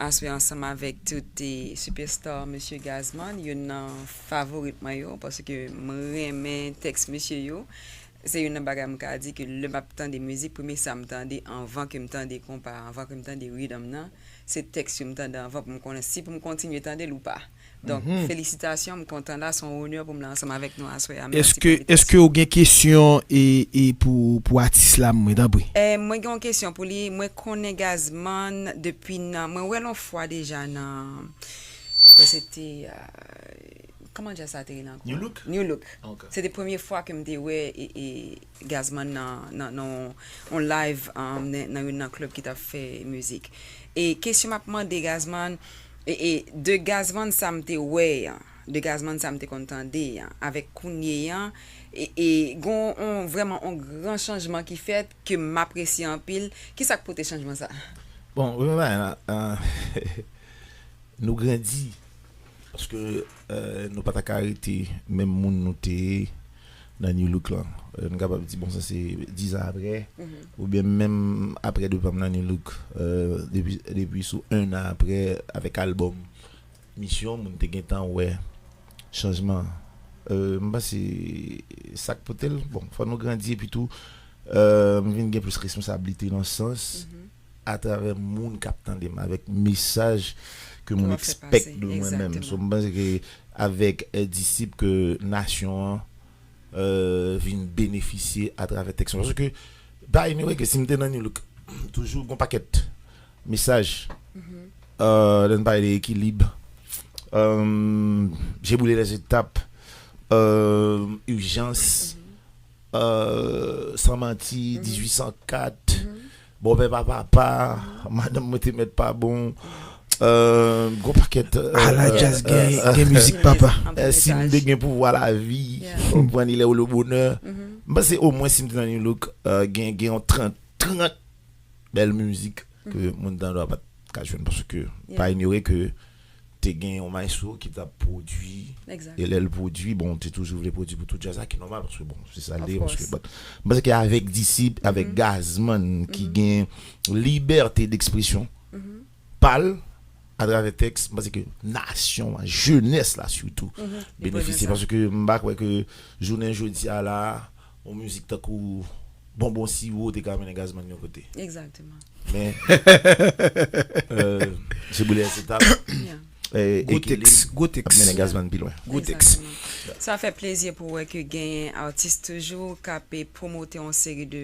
Aswè ansanm avèk tout e, superstar mesye Gazman, youn nan favorit mwen yo, paske m renmen tèks mesye yo. Se youn nan bagay m ka di ke lè m ap tande mizik, premye sa m tande anvan ke m tande konpa, anvan ke m tande riddim nan, se tèks yo m tande anvan pou m konnen si pou m kontinye tande l ou pa. Donk, felisitasyon, m kontan la, se yon onè pou m la ansanm avèk nou aswè a. Mèsi pou envitasyon. Èske w gen kesyon e, e pou, pou atis la, mwen, tanpri? E, mwen gen yon kesyon pou li. Mwen konnen Gazman depi nan, mwen wè l yon fwa deja nan, mwen kwè se te, e, kòman djaz sa te rele ankò? New Look? New Look. Ok. Se te premye fwa ke m te wè e, e Gazman nan, nan, nan yon live, um, nan, nan youn nan club ki t ap fè mizik. E kesyon m ap mande Gazman, e, e de Gazman sa m te wè an, de Gazman sa m te konn tande an, avèk kounye an, e, e gon on, vrèman on gran chanjman ki fèt ke m apresye anpil. Kisa k pote chanjman sa? Bon, premye bagay la, euh, nou grandi. Paske, euh, nou pa ta ka rete menm moun nou te ye nan New Look lan. Euh, nou kapab di, bon, sa se diz an apre, oubyen menm apre depa m nan New Look, euh, depi, depi sou enn an apre, avèk albòm Misyon, moun te gentan wè chanjman. Euh, m panse sa k pote l, bon, fò nou grandi, epi tou, euh, m vin gen plis responsablite nan sans, atravè moun k ap tande m, avèk mesaj ke moun ekspekte de mwen menm. So, m panse ke avèk, eh, disip ke nasyon an euh, vin benefisye atravè tèks mwen. Paske, pa inyore ke si m te nan New Look, toujou gon pakèt mesaj. Euh, lè n pale de ekilib, euh, je brûle les étapes, euh, ijans, euh, san manti, dizuit san kat, bòpè pa papa, madanm mwen te mèt pa bon, euh, gon pakèt, euh, Ala euh, djaz euh, gen, euh, gen mizik papa. euh, si m te gen pouvwa lavi, konprann, il est le bonheur. M panse omwen si m te nan New Look, euh, gen, gen yon trant, trant bèl mizik ke moun tan dwa pa t ka jwenn, paske pa inyore ke te gen yon maestro ki t ap pwodui, e lè l pwodui, bon, te toujou vle pwodui pou tout djaz la, ki nòmal, paske bon, se sa l ye, paske, bon, m panse ke avèk Disip, avèk Gazman, ki gen libète d'expression pa l, atravè tèks, m panse ke nasyon an, jenès la sitou, benefisye, paske m pa kwè ke jounen jodi a la, yon mizik tankou Bonbon Siwo te ka mennen Gazman yon kote. Egzakteman. Men, euh, je brûle les étapes. Yeah. Gwo tèks, gwo tèks. Mennen Gazman pi lwen. Gwo tèks. Sa fè plezi pou wè ke genyen atis toujou k ap pwomote yon seri de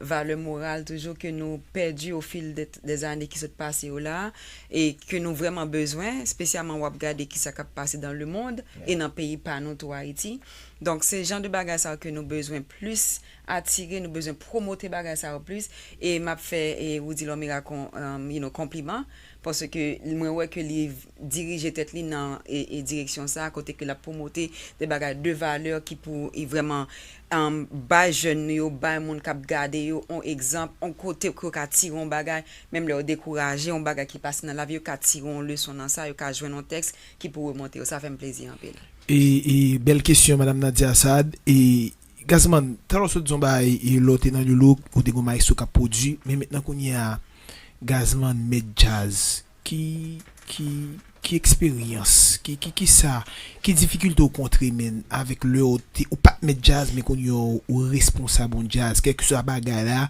valè moral toujou ke nou pèdi au fil de, des années ki sot pase yo la, e ke nou vrèman bezwen, espesyalman w ap gade kisa k ap pase dans le monde e nan peyi pa nou tou, Ayiti. Donk se jan de bagay sa yo ke nou bezwen plis atire, nou bezwen pwomote bagay sa yo plis, e m ap fè e Roody Lormiracle, um, you know, konpliman, paske mwen wè ke li dirije tèt li nan e, e direksyon sa, kote ke l ap pwomote de bagay de valè ki pou e vrèman, um, bay jèn nou yo, bay moun k ap gade yo on egzanp, on kote ke yo ka tire on bagay, menm lè yo dekouraje, on bagay ki pase nan lavi, yo ka tire on leson nan sa, yo ka jwenn on tèks ki pou remonte yo. Sa fè m plezi anpil. E, e bèl kesyon, Madanm Nadia Assad. E Gazman, talè w sot di yon bagay, e lè w te nan New Look, ou te gon maestro k ap pwodui, men mentnan kounye a, Gazman mèt djaz, ki, ki, ki eksperyans, ki, ki, ki sa, ki difikilte w kontre, men, avèk lè w te, ou pa t mèt djaz, men kounye a w responsab yon djaz, kèlkeswa bagay la,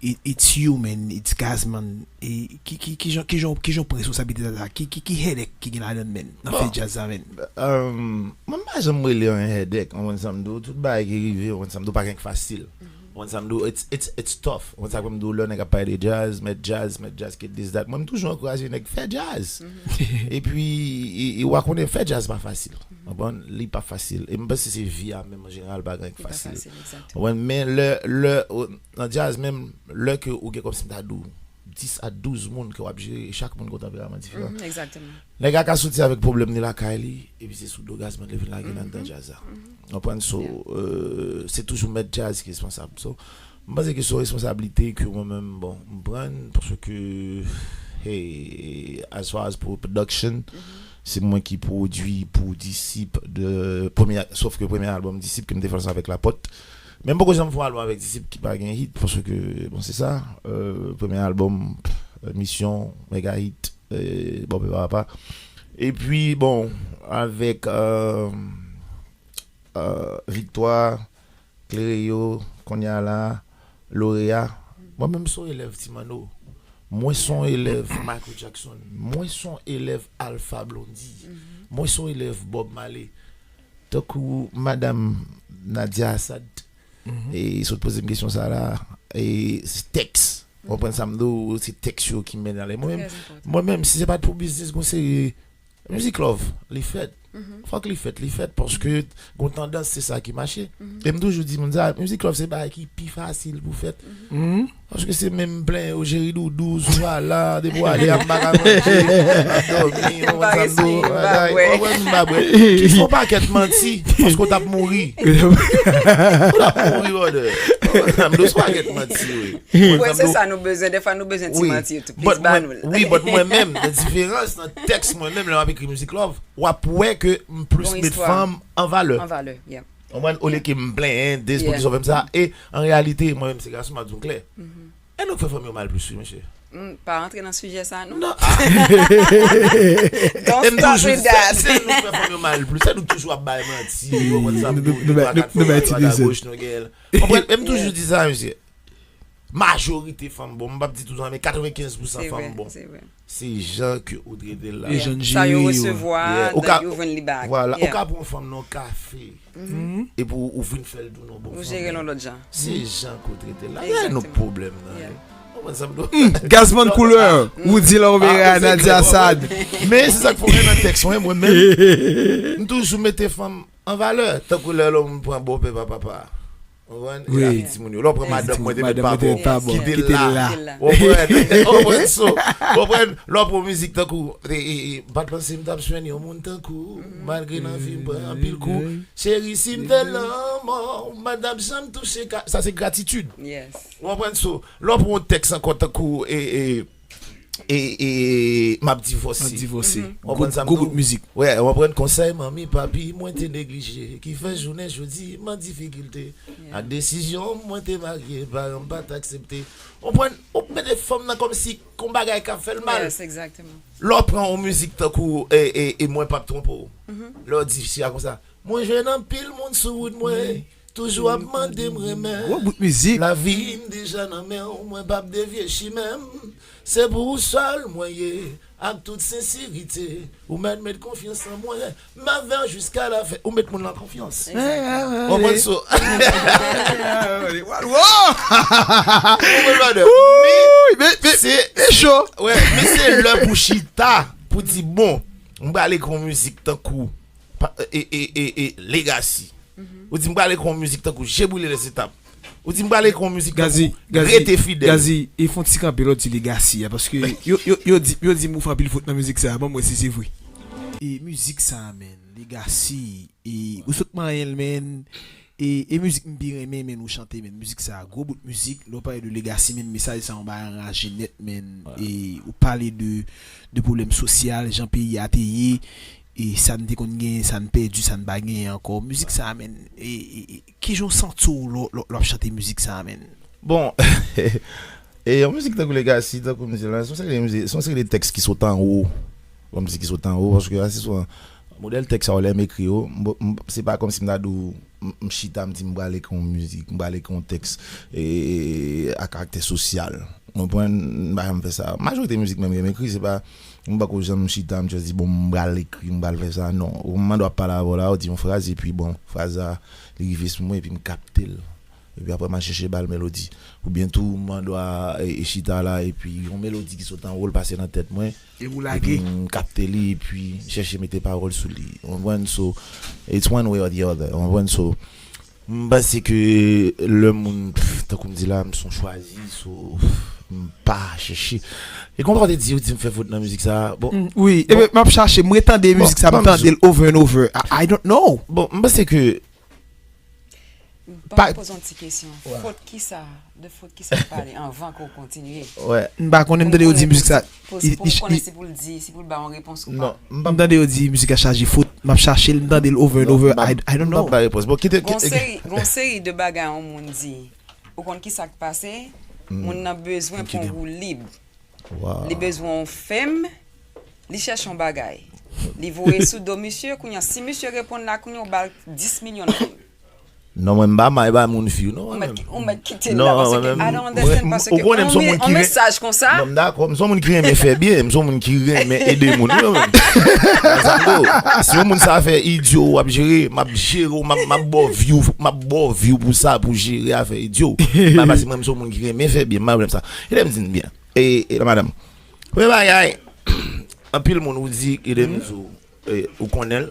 it, it's you, man, it's Gazman. E ki, ki, ki jan, ki jan, ki jan w pran responsablite sa, ki, ki, ki headache ki gen ladan, men, nan fè djaz la, men? Euh, mwen m pa janm rele yon headache, w konprann sa m di w, tout bagay ki rive, w konprann sa m di w, pa gen k fasil. W konprann sa m di w, it's, it's, it's tough. W konprann sa m di w, lè nèg ap pale de djaz, mèt djaz, mèt djaz, kit this, that. Mwen m toujou ankouraje nèg fè djaz. Epi, e, e, w a konnen fè djaz pa fasil. W konprann? Li pa fasil. E m panse se vi a menm an jeneral pa gen k fasil. W konprann? Men lè, lè, o, nan djaz menm, lè ke ou gen kòmsi m ta di w, dis a douz moun ke w ap jere, e chak moun gen yon tanperaman diferan. Nèg la ka soti avèk pwoblèm li lakay li, epi se sou do Gazman li vin lage l anndan djaz la. W konprann? So, euh, se toujou mèt djaz ki responsab. So, m panse ke se yon responsablite ke mwen menm, bon, m pran, paske, hey, as far as pou production, se mwen ki pwodui pou Disip de premye, sof ke premye albòm Disip ke m te fè ansanm avèk Lapòt. Men m poko janm fè yon albòm avèk Disip ki pa gen hit, paske, bon, se sa, euh, premye albòm, euh, Misyon, mega hit, euh, bon, papa, papa. Epi, bon, avèk, euh, euh, Viktwa, Klere yo, kounye a la, Loreya. Mwen menm se yon elèv Ti Manno. Mwen se yon elèv Michael Jackson. Mwen se yon elèv Alpha Blondy. Mwen se yon elèv Bob Marley. Tankou madanm Nadia Assad, e sot poze m kesyon sa la, e se tèks. W konprann sa m di w, se tèks yo ki mennen ale. Mwen menm, mwen menm, si se pa t pou biznis, gon seri Music Love, li fèt. Fòk li fèt, li fèt, paske gon tandans, se sa ki mache. E m toujou di moun sa, Music Love se bagay ki pi fasil pou fèt. Paske se menm plenyen yo, jeri doudou, sou ala, depi w ale, a m pa ka manje, m ap dòmi, w konprann sa m di w, bagay, w konprann m pa bwè. Ki se yon pakèt manti, paske w t ap mouri. Ou t ap mouri, brother. W konprann sa m di w, se yon pakèt manti, wi. Wè, se sa nou bezwen. Dèfwa nou bezwen ti manti yo tou. Plis ba nou l. Wi, but mwen menm, nan diferans nan tèks mwen menm, lè m ap ekri Music Love, w ap wè ke m plis met fanm an valè. An valè, yeah. Konprann? Olye ke m plenyen, de pwodui sa w fè m sa, e an reyalite, mwen menm se gason, m ap di w klè. E nou k fè fanm yo mal plis, wi, mesye. Mm, pa rantre nan sijè sa, non. Non. Don't start with that. Se nou k fè fanm yo mal plis, se nou k toujou ap bay manti, w konprann sa m di w, nou pa ka fè w mal, nou pa ka goch, nou gen. Konprann? E m toujou di sa, mesye. Majorite fanm bon, m p ap di tout, men katrevenkenz pousan fanm bon. Se jan ke ou trete l la. Sa yo resevwa, ou ka, vwala, ou ka pran yon fanm nan kafe epi ou vin fè l di w non bon fanm. Ou jere l yon lòt jan. Se jan ke ou trete l la. Lè nou pwoblèm nan. Gazman Couleur, Roody Lawmera, Nadia Saad. Men se sa k fè w wè nan tèks mwen, mwen menm, m toujou mete fanm an valè. Tankou lè lòm pran bòpè pa papa. Konprann? E la fi timoun yo. Lè w pran madanm mwen te mèt pa bon, kite l la. Konprann? Konprann? So, konprann? Lè w pran mizik tankou, e, e, e, m pa t panse m t ap jwenn yon moun tankou, malgre nan vi m pran anpil kou. Cheri, si m te lanmò, madanm janm touche ka, sa se gratitid. Ou konprann? So, lè w pran yon tèks ankò tankou, e, e, e, e m ap divòse. M ap divòse. Gwo bout mizik. Wè, w konprann konsèy manmi, papi, mwen te neglije, ki fè jounen jodi m an difikilte. Ak desizyon m, mwen te marye, paran m pa t aksepte. W konprann, ou mete fanm nan kòmsi kon bagay k ap fè l mal. Lè w pran yon mizik tankou e, e, e mwen p ap twonpe w. Lè w di fi a konsa, mwen jwenn anpil moun sou wout mwen. Toujou ap mande m renmen. Gwo bout mizik. Lavi m deja nan men w, mwen p ap devye chimen m. Se pou ou sèl mwen ye, ak tout sensirite. Ou mèt met konfyans an mwen, m avè w jiska lafen. Ou met moun nan konfyans. Ou konprann? So, men se lè pou chita, pou di bon, m prale kon mizik tankou e, e, e, e, Legacy. Ou di m prale kon mizik tankou Je brile les étapes. Ou di m prale kon mizik tankou Rete fidèl. Gazi, e fon ti kanpe lè w di Legacy a, paske yo, yo, yo di, yo di m ou fè anpil fot nan mizik sa a, ban m wè si se vre. E mizik sa a, menn, Legacy, e ou sot manyen l, menn, e, e mizik m pi renmen, menn, ou chante, menn, mizik sa a, gwo bout mizik, lè w pale de Legacy, menn, mesaj sa a, yon bagay anraje nèt, menn, e ou pale de, de pwoblèm sosyal, jan peyi a te ye, e sa n te konn genyen, sa n pèdi, sa n pa genyen ankò. Mizik sa a, menn, e, e, e, kijan w santi w lè w, lè w, lè w ap chante mizik sa a, menn? Bon, e yon mizik tankou Legacy, tankou m di la, se yon seri de mizik, se yon seri de tèks ki sot anwo. Kòmsi ki sot anwo, paske ase souvan, modèl tèks sa yo, lè m ekri yo, m, m, se pa kòmsi m ta di w, m, m chita, m di m prale ekri yon mizik, m prale ekri yon tèks, e, e, e, a karaktè sosyal. Ou konprann? M pa janm fè sa. Majorite mizik menm ke m ekri, se pa, m pako janm chita, m just di, bon, m pral ekri, m pral fè sa. Non. Ou mande w ap pale avè w la, ou di yon fraz, epi, bon, fraz la, li rive sou mwen, epi m kapte l. Epi apre, m al chèche ba l melodi. Oubyen tou, m mande w a, e, e chita la, epi yon melodi ki sot anwo, l pase nan tèt mwen. Epi w lage. M kapte li, epi chèche mete pawòl sou li. Ou konprann? So, it's one way or the other. Ou konprann? So, m panse ke lè moun, pff, tankou m di la, m se yon chwazi, so, pff, m pa chèche. E konsa w te di, ou di m fè fot nan mizik sa a. Bon, wi, bon, ebyen, m ap chache, m retande mizik sa a, m tande l over and over. I, I don't know. Bon, m panse ke M pa poze yon ti kesyon. Fot kisa, de fot kisa w pale anvan ke w kontinye? M pa konnen, m tande yo di mizik sa. Pou m konnen si pou l di, si pou l ba yon repons ou pa. M tande yo di mizik la chaje fot, m ap chache l, m tande l over and over, I, I don't know. M pa ba repons. Bon, kite, kite. Gon seri, gon seri de bagay yon moun di. Ou konn kisa k pase? Moun nan bezwen pou yon woulib. Li bezwen yon fèm, li chèche yon bagay. Li voye sou do misye, kounye a, si misye reponn la, kounye a, ou ba l dis milyon fèm. Non, mwen m pa may bay moun fi, non, mwen menm. Ou mèt kite l la, paske I don't understand, paske yon mesaj konsa. Non, m dakò, m se yon moun ki renmen fè byen, m se yon moun ki renmen ede moun, wi, mwen menm. Si yon moun sa fè idyo, w ap jere, m ap jere w, m ap, m ap ba w view, m ap ba w view pou sa, pou jere afè idyo. Paske mwen, m se yon moun ki renmen fè byen, m pa pwoblèm sa. Kite m di n byen. E, e, madanm. Premye bagay, anpil moun ou di, kite m di w, e, ou konnen l.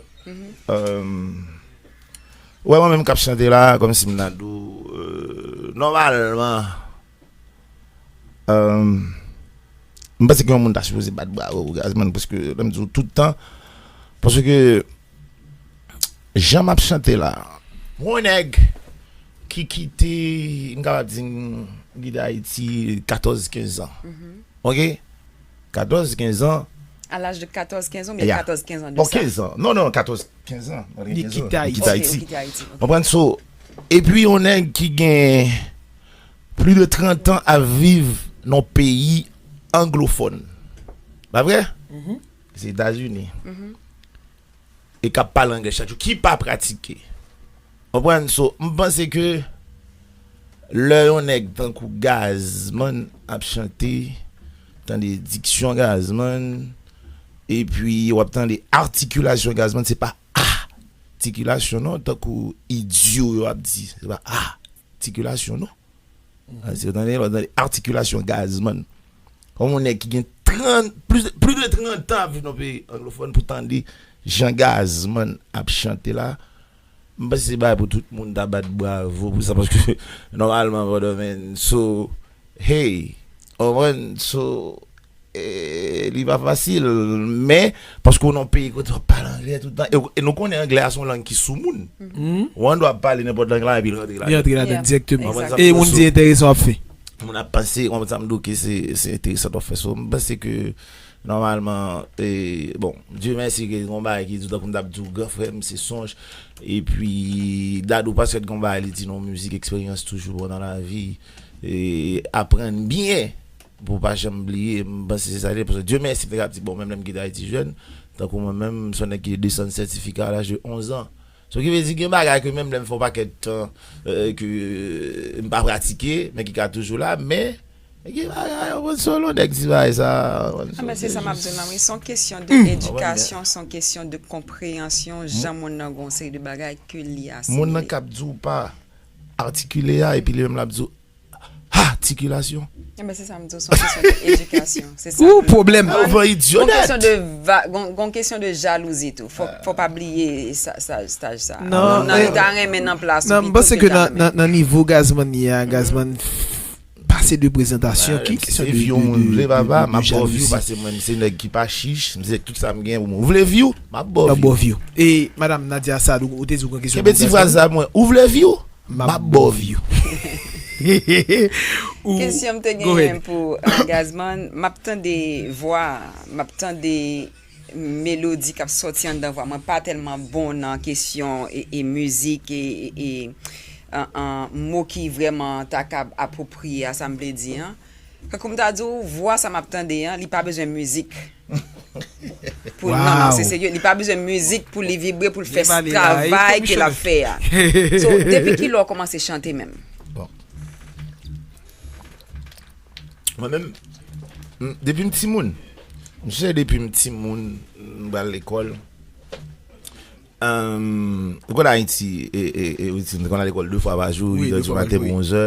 Ou wè mwen menm k ap chante la, kòmsi m nan dou, e, nòmalman, e, m panse ke yon moun ta sipoze bat bravo pou Gazman, paske, lè m di w tout tan, paske, jan m ap chante la, mwen yon nèg ki kite, m kapab di, m kite Ayiti katòz, kenz an. Ok? Katòz, kenz an. A laj de katòz, kenz an, oubyen katòz, kenz an de sa? Bon, kenz an. Non, non, katòz, kenz an. Li kite Ayiti. Li kite Ayiti. Ou konprann? So, epi yon nèg ki gen plis de trant an ap viv nan yon peyi anglofòn. Pa vre? Se Etazini. E k ap pale anglè chak jou, ki pa pratike. Konprann? So, m panse ke Lè yon nèg tankou Gazman ap chante, tande diksyon Gazman, epi w ap tande atikilasyon Gazman, se pa atikilasyon non, tankou idyo yo ap di, se pa atikilasyon non. Se w tande, w tande atikilasyon Gazman. Kòm yon nèg ki gen trant, plis, plis de trant an ap viv nan peyi anglofòn pou tande jan Gazman ap chante la, m panse se bagay pou tout moun ta bat bravo pou sa, paske nòmalman, brother man, so, hey, w konprann, so, e, li pa fasil, men, paske w nan peyi kote w ap pale anglè tout tan, e, e nou konnen anglè a se yon lang ki sou moun. Ou an dwa ap pale nenpòt lang la, epi l rantre Li ladan. Antre ladan Yeah, direkteman. Ou konprann sa m exactly. E di moun so, di enteresan w ap fè. Moun ap panse, w konprann sa m di w, ke se, se enteresan w ap fè. So, m panse ke, nòmalman, e, bon, Dye mèsi ke gon bagay ki di w, tankou m t ap di w, gran frè m, se sonj. Epi, Dadou Pasquet gon bagay li di non, mizik eksperyans toujou bon nan lavi. E, aprann byen pou w pa janm bliye, m panse se sa li ye. Paske Dye mèsi, m te ka di, bon, menm lè m kite Ayiti jèn, tankou mwen menm, m se yon nèg ki desann sètifika a laj de onz an. So ki vle di gen bagay ke menm lè m fè yon pakèt tan, e, ke, e, m pa pratike, men ki ka toujou la, men, men gen bagay, w konprann, se yon nèg ti bagay sa, w konprann, Ah, men se sa m ap di w la, wi. Se yon kesyon de edikasyon, se yon kesyon de konpreyansyon, jan moun nan gen yon seri de bagay ke li asimile. Moun nan k ap di w pa atikile a, epi li menm l ap di w, atikilasyon. Enben, se sa m di w, se yon kesyon de edikasyon. Se sa Ou ke pwoblèm. Ou pran idyo Gon nèt. kesyon de va, gon, gon kesyon de jalouzi tou. Fò, fò pa bliye sa, sa, staj sa. Non, Nan, men, ta renmen nan plas ou non, m pito panse ke ke ta nan, renmen. nan, nan nivo Gazman ye a, Gazman pase de prezantasyon, ki kesyon de, de, de, de, de, de jalouzi. M ap ba w view, paske mwen, m se nèg ki pa chich, m se tout sa m gen pou mwen. Ou vle view? M ap ba w view. M ap ba w view. E, madam Nadia Sad, ou, ou te di w gen kesyon Kenbe pou ti Gazman? Fraz sa mwen. Ou vle view? M ap ba w view. Ou Kesyon m te go ahead. genyen pou, e, Gazman, m ap tande vwa, m ap tande melodi k ap sòti anndan vwa. Mwen pa tèlman bon nan kesyon e, e mizik e, e, e, an, an, mo ki vrèman ta kab apwopriye a sa m vle di an. Tankou m ta di w, vwa sa m ap tande an, li pa bezwen mizik. Pou, non, non, se Wow. serye. Li pa bezwen mizik pou li vibre, pou l fè Li pale la, travay ke l ap fè a. So, depi ki lè w kòmanse chante menm? Bon. Mwen menm, m, depi m timoun. M se depi m timoun, m pral lekòl. Ehm, ou konn Ayiti, e, e, e, ou di, nou konn al lekòl de fwa pa jou, Wi, uit è de di fwa pa maten jou, pou wi. onz è,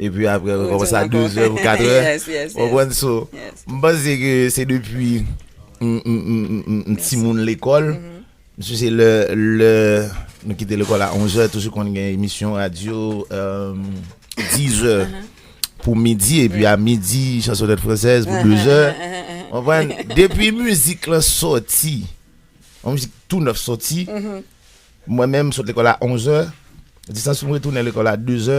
epi apre, Wi, rekòmanse a tounen ankò. de zè pou kat è. Yes, yes, yes. Ou konprann? So, Yes. m panse ke se depi m, m, m, m, m, m Yes. timoun lekòl. Mhm. M sonje lè, lè nou kite lekòl a onz è, toujou konn gen emisyon radyo, ehm, diz è Uh-huh. pou midi, epi a midi, chansonèt fransèz pou Uh-huh, de zè. uh-huh, uh-huh. Ou konprann? Depi mizik lan sòti, yon mizik tou nèf sòti, Mhm. mwen menm, m sot lekòl a onz è, di sa si m retounen lekòl a de zè,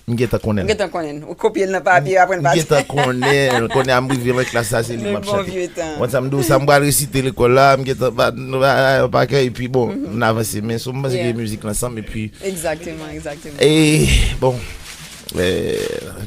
m gentan konnen l. M gentan konnen l. Ou kopye l nan papye, apre l M pase. gentan konnen l. Konnen a m rive nan klas la, se li Le m ap bon chante. vye tan. Mwen, sa m di w, sa m pral resite lekòl la, m gentan pa, pa, pa kè, epi bon, Mhm. m avanse. Men, so, m panse Yeah. ke mizik lan ansanm, epi Egzakteman, egzakteman. E, bon, eh,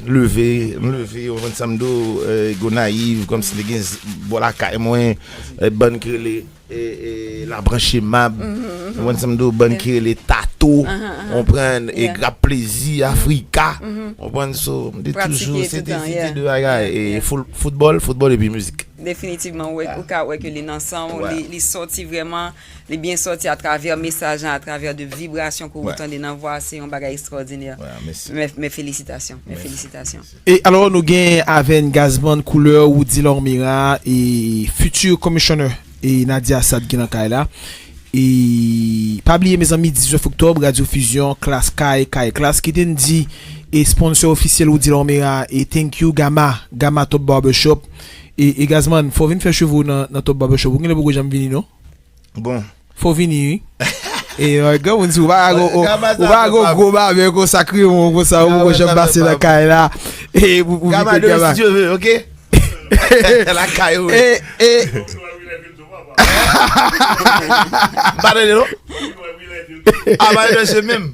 leve, m leve, ou konprann sa m di w, eh, Gonayiv, kòmsi te gen z-, bò lakay mwen, eh, bann ki rele, eh, eh, Labranche Mab, Mhm, mhm. ou konprann sa m di w, bann Yeah. ki rele Tato, Aha, aha. ou konprann, e Yeah. Grap Plezi, Mhm. Afrika, Mhm. ou konprann, so, m te Pratike toujou, se te, toutan, se te yeah. de bagay, Yeah, e yeah. foul-, foutbòl, foutbòl epi mizik. Definitivman, ou wè, Ah. ou ka wè ke li nan san w, Wè. li, li sòti vrèman, li byen sòti atravè mesaj lan, atravè de vibrasyon ke ou Wè. tande nan vwa, se yon bagay ekstraòdinè. Wè, mèsi. Men, men felisitasyon, men Mèsi. felisitasyon. Mèsi. E alò, nou gen avè n Gazman Couleur, Woody Lormera e future commissioner e Nadia Sad ki nan kay la. E pa bliye, mezanmi, diznèf oktòb, Radyo Fusion, Klass Kay, Kay Klass, kite n di, e sponsor ofisyèl Woody Lormera, e thank you, Gama, Gama Top Barbershop. E, e Gazman, fò w vin fè cheve w nan, nan Top Barbershop. Ou genlè poko janm vini, non? Bon. Fò w vini, wi. E, euh, granmoun, si w pa gon, Gama ou sa pa fè gon pa gwo babè konsa, krewon konsa, ou poko janm pase nan kay la. E, pou, pou Gama vin de Gama. Si Dieu veut, ok? Lakay ou. E, e. M pa tande, non? A, pa tande menm.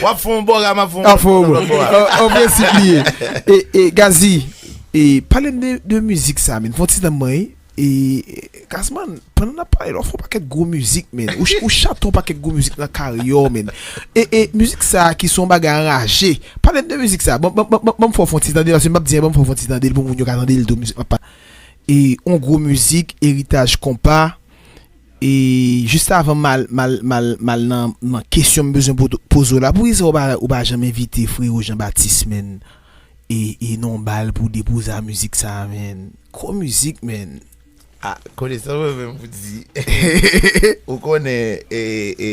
W ap fè yon bò, m ap fè yon Ap fè yon bò. An, an prensip li ye. E, e, Gazzy, e, pale m de, de mizik sa, men. Fè yon ti tan mwen, e, e, Gazman, pandan n ap pale la, w fè yon pakèt gwo mizik, men. Ou, ch- ou chante yon pakèt gwo mizik nan karyè w, men. E, e mizik sa a ki se yon bagay anraje. Pale m de mizik sa a. Ban, ban, ban, ban, ban m fè w fè yon ti tande l, paske m ap di, ban m fè w fè yon ti tande l pou moun yo ka tande l tou, mizik m ap pale. E yon gwo mizik, Eritaj Konpa. E jis avan m al, m al, m al, m al nan, nan kesyon m bezwen po- poze w la, poukisa w pa, ou pa janm envite Frewo Jean Baptiste, men? E, e nan yon bal pou depoze a mizik sa a, men. Gwo mizik, men. Ah, konesan mwen menm pou di. Ou konnen, e, e,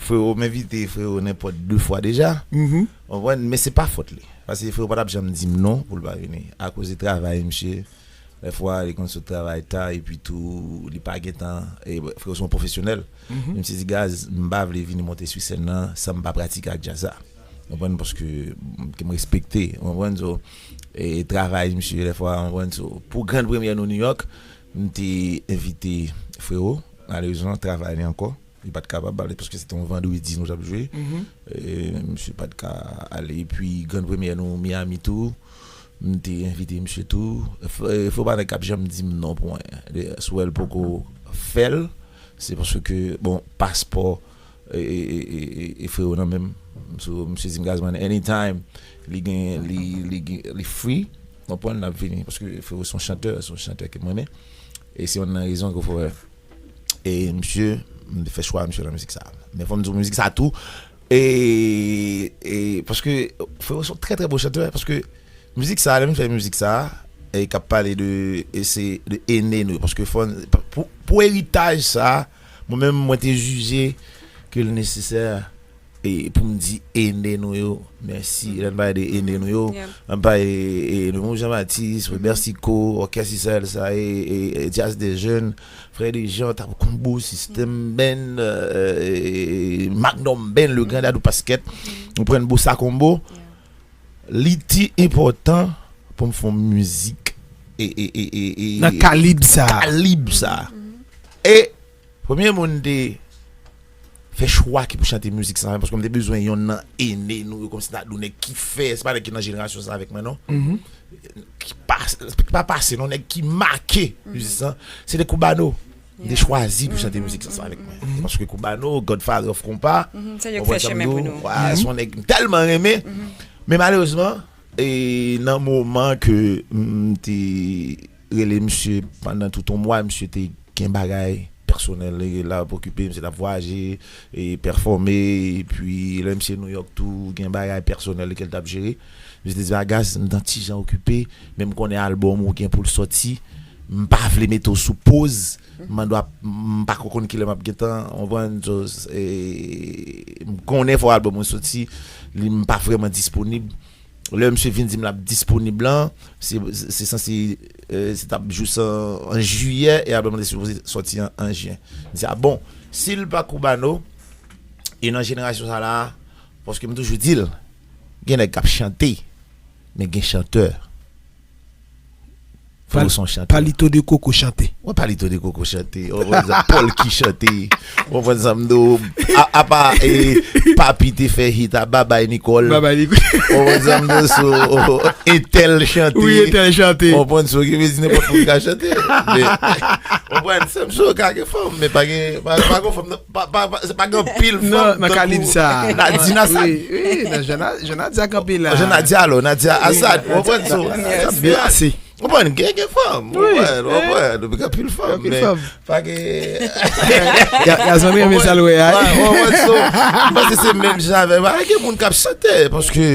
Frewo, m envite Frewo nenpòt de fwa deja. Konprann? Men se pa fòt li. Paske Frewo pa t ap janm di m non pou l pa vini. Akoz de travay misye. Dèfwa, li konn sot travay ta, epi tou, li pa gentan. E, Frewo se yon pwofesyonèl. Misye di, Gaz, m pa vle vini monte sou sèn nan san m pa pratike ak djaz la. Konprann? Paske m, ke m respekte. Konprann? So, e, travay misye, dèfwa, konprann? So, pou grann premyè nou New York, m te envite Frewo. Malerezman, travay li ankò. Li pa t kapab ale paske se te yon vandredi nou t ap jwe. E, misye pa t ka ale. Epi, grann premyè nou Miami tou, m te envite misye tou. F- e, Frewo pa nèg k ap janm di m non pou anyen. Li- Si w wè l poko fè l, se paske, bon, paspò, e, e, e, e, e, e Frewo nan men m. So, misye di m, Gazman, anytime, li gen, li, li, gen- li free, konprann, l ap vini. Paske Frewo se yon chantè, se yon chantè ke m renmen. E se youn nan rezon ke fè, e misye, m te fè chwa misye nan mizik sa. Men fò m di w mizik sa tou, e, e, paske Frewo se yon trè, trè bon chantè, paske mizik sa, lè m fè mizik sa, e k ap pale de, e se de ene nou, paske fò, pou, pou eritaj sa, mwen menm, mwen te jije ke l nesesè, e pou m di ene nou yo, mèsi. Lè n pale de ene nou yo, n ap pale, e, de Mou Jean Baptiste, Robert Sicot, Orchestre Israël sa, e, e, e Jazz des Jeunes, Frè Dejan, Tapo Combo, System Band, e, e, e, Magnum Band, Le Grand Dadou Pasquet, nou pran Bossa Combo. Li ti enpòtan pou m fè yon mizik, e, e, e, e, e, nan kalib sa. Kalib sa. E premye moun te fè chwa ki pou chante mizik sa, paske m te bezwen yonn nan ene nou yo, kòmsi n a di w nèg ki fè, se pa nèg ki nan jenerasyon sa avèk mwen, non. Ki pa, ki pa pase, non, nèg ki make mizik sa, se te Cubano. M te chwazi pou chante mizik sa avèk mwen. Paske Cubano, Godfather of Konpa, se yo ki fè chemen pou nou. Se yon nèg m tèlman renmen. Men malerezman, e nan moman ke m te rele misye pandan tout yon mwa, misye te gen bagay pèsonèl li la pou okipe, misye t ap vwayaje, e pèfòme, epi lè misye New York tou, gen bagay pèsonèl li ke l t ap jere. Misye te di, Gaz, m t on ti jan okipe, men m konnen albòm ou gen pou l sòti, m pa vle mete w sou poz, m mande w ap, m pa ko konn kilè m ap gentan, w konprann, so, e, m konnen fò albòm ou sòti, li, m pa vrèman disponib. Lè misye vin di m l ap disponib lan, se, se sanse, e, se t ap jous an, an jiyè, e albòm lan te sipoze sòti an, an jen. M di, a bon, si l pa Cubano, e nan jenerasyon sa la, paske m toujou di l, gen nèg k ap chante, men gen chantè. Frewo se yon chantè. Palito de Koko chante. Wè, Palito de Koko chante. Ou konprann sa, Polky chante. Ou konprann sa m di w, a, apa, e, Papi te fè hit a Babay Nicole. Babay Nicole. Ou konprann sa m di w, so, Etèl chante. Wi, Etèl chante. Ou konprann, so, ki vle di nenpòt moun ka chante. Men, ou konprann, se m so ka gen fanm, men pa gen, pa, pa gen fanm, pa, pa, pa, se pa gen anpil fanm. Nan, nan kalib sa. Nadine Assad. Wi, wi, nan Jean, Jean Nadia k anpil la. Jean Nadia, alò, Nadia Assad. Ou konprann, so, sa byen pase. Ou konprann, gen, gen fanm. Ou konprann, ou konprann, gen anpil fanm, men pa gen. Gazman renmen sa l wè a. Ou konprann, so, m panse se menm jan avè m. Pa gen moun k ap chante, paske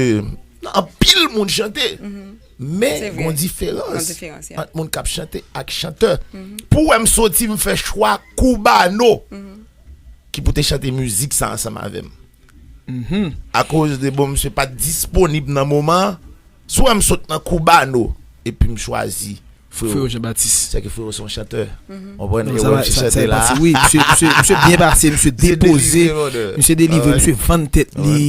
anpil moun chante. Men, gen yon diferans ant moun k ap chante ak chantè. Pou w wè m soti, m fè chwa Cubano ki pou te chante mizik sa ansanm avè m. Akoz de, bon, misye pa t disponib nan moman an, si w wè m sot nan Cubano, epi m chwazi Frewo. Frewo Jean Baptiste. Se ke Frewo se yon chantè. Ou konprann? Non, e sa, wè, misye sa, sa chante la. Pati, wi, misye, misye, misye byen pase, misye depoze, misye delivre, misye vann tèt li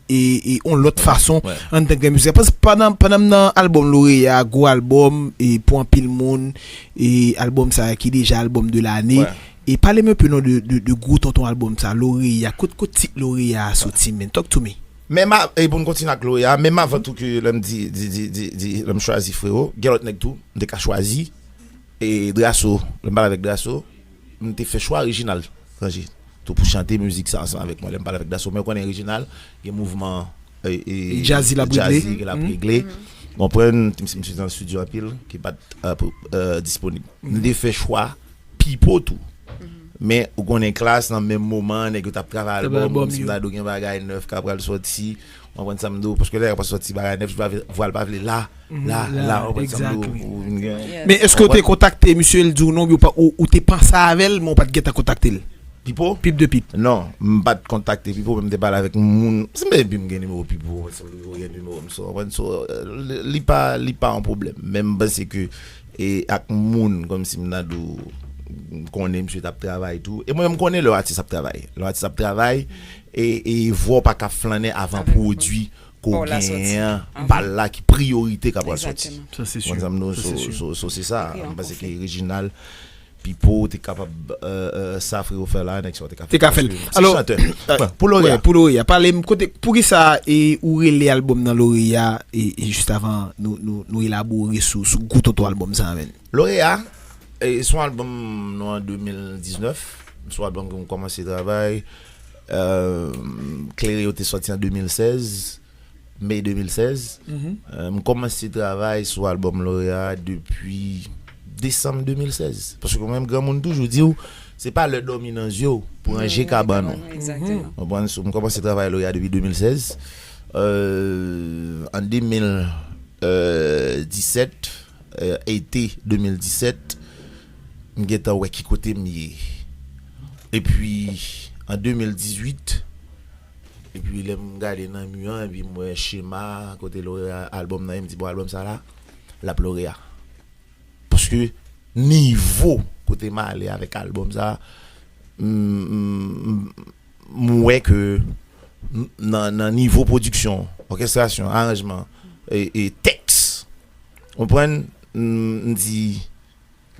e, e yon lòt fason antanke mizisyen. Paske pandan, pandan m nan albòm Loreya, gwo albòm, e pou anpil moun, e albòm sa ki deja albòm de lane. E pale m enpe non de, de, de gwo tonton albòm sa, Loreya. Kot, kot tit Loreya a soti, man? Talk to me. Menm a, e pou n kontinye ak Loreya, menm avan tou ke lè m di, di, di, di, di, lè m chwazi Frewo, gen lòt nèg tou, m te ka chwazi. e Drasso, lè m pale avèk Drasso, m te fè chwa Reginald Cangé tou pou chante mizik sa ansanm avèk mwen. Lè m pale avèk Drasso, men ou konnen Reginald gen mouvman e, e, djaz li l ap regle. Djaz li ke l ap regle. Konprann, ti misye, misye nan estidyo anpil, ki pa t, euh, pou, euh, disponib. M te fè chwa Pipo tou. Men ou konnen Klass nan menm moman, nèg yo t ap travay albòm, albòm, m di yo. Dado gen bagay nèf k ap pral sòti, ou konprann sa m di w, paske lè y ap sòti bagay nèf, vwa l pa vle la, la, la, ou konprann sa m di w, ou vin gen. Men èske w te kontakte misye, l di w non, ou pa, ou, ou te panse avè l, men ou pa t gentan kontakte l? Pipo? Pip de Pip. Non, m pa t kontakte Pipo, men m te pale avèk moun. Si m epi m gen nimewo Pipo, si m toujou gen nimewo m, so, konprann, so, euh, li, li pa, li pa yon pwoblèm. Men m panse ke, e ak moun, kòmsi m ta di w, m konnen misye t ap travay tou. E mwen menm, m konnen lè yon atis ap travay. Lè yon atis ap travay, e, e vwa w pa ka flannen avan pwodui ke w genyen an, pa l la ki priyorite k ap pral sòti. Sa se si. Konprann sa m di w, so, so, so, se sa. M panse ke Reginald Pipo te kapab, euh, euh, sa freo fè la, nèg sa yo te ka fè l. Te ka fè l. Alò, chantè. Pou Loreya. Pou Loreya, pale m kote, poukisa e ou rele albòm nan Loreya, e, e jis avan nou, nou, nou elabore sou, sou gwo tonton albòm sa a, menn? Loreya, e, se yon albòm nou an de mil diznèf. Se yon albòm ke m kòmanse travay. Euh, Klere yo te sòti an de mil sèz. Me de mil sèz. Euh, m kòmanse travay sou albòm Loreya depi desanm de mil sèz. Paske mwen menm, granmoun toujou di w, se pa lè dòmi nan zye w pou ranje kabann ou. Konprann? So, m kòmanse travay Loreya depi de mil sèz. Euh, an de mil disèt, euh, ete de mil disèt, m gentan wè ki kote m ye. Epi, an de mil dizuit, epi lè m gade nan mi an, epi m wè chema kote Loreya albòm nan ye, m di, bon, albòm sa la, l ap Loreya. Paske nivo kote m ale avèk albòm sa, m, m, m, m wè ke n, nan, nan nivo pwodiksyon, òkestrasyon, aranjman, e, e tèks, ou konprann, m, m di,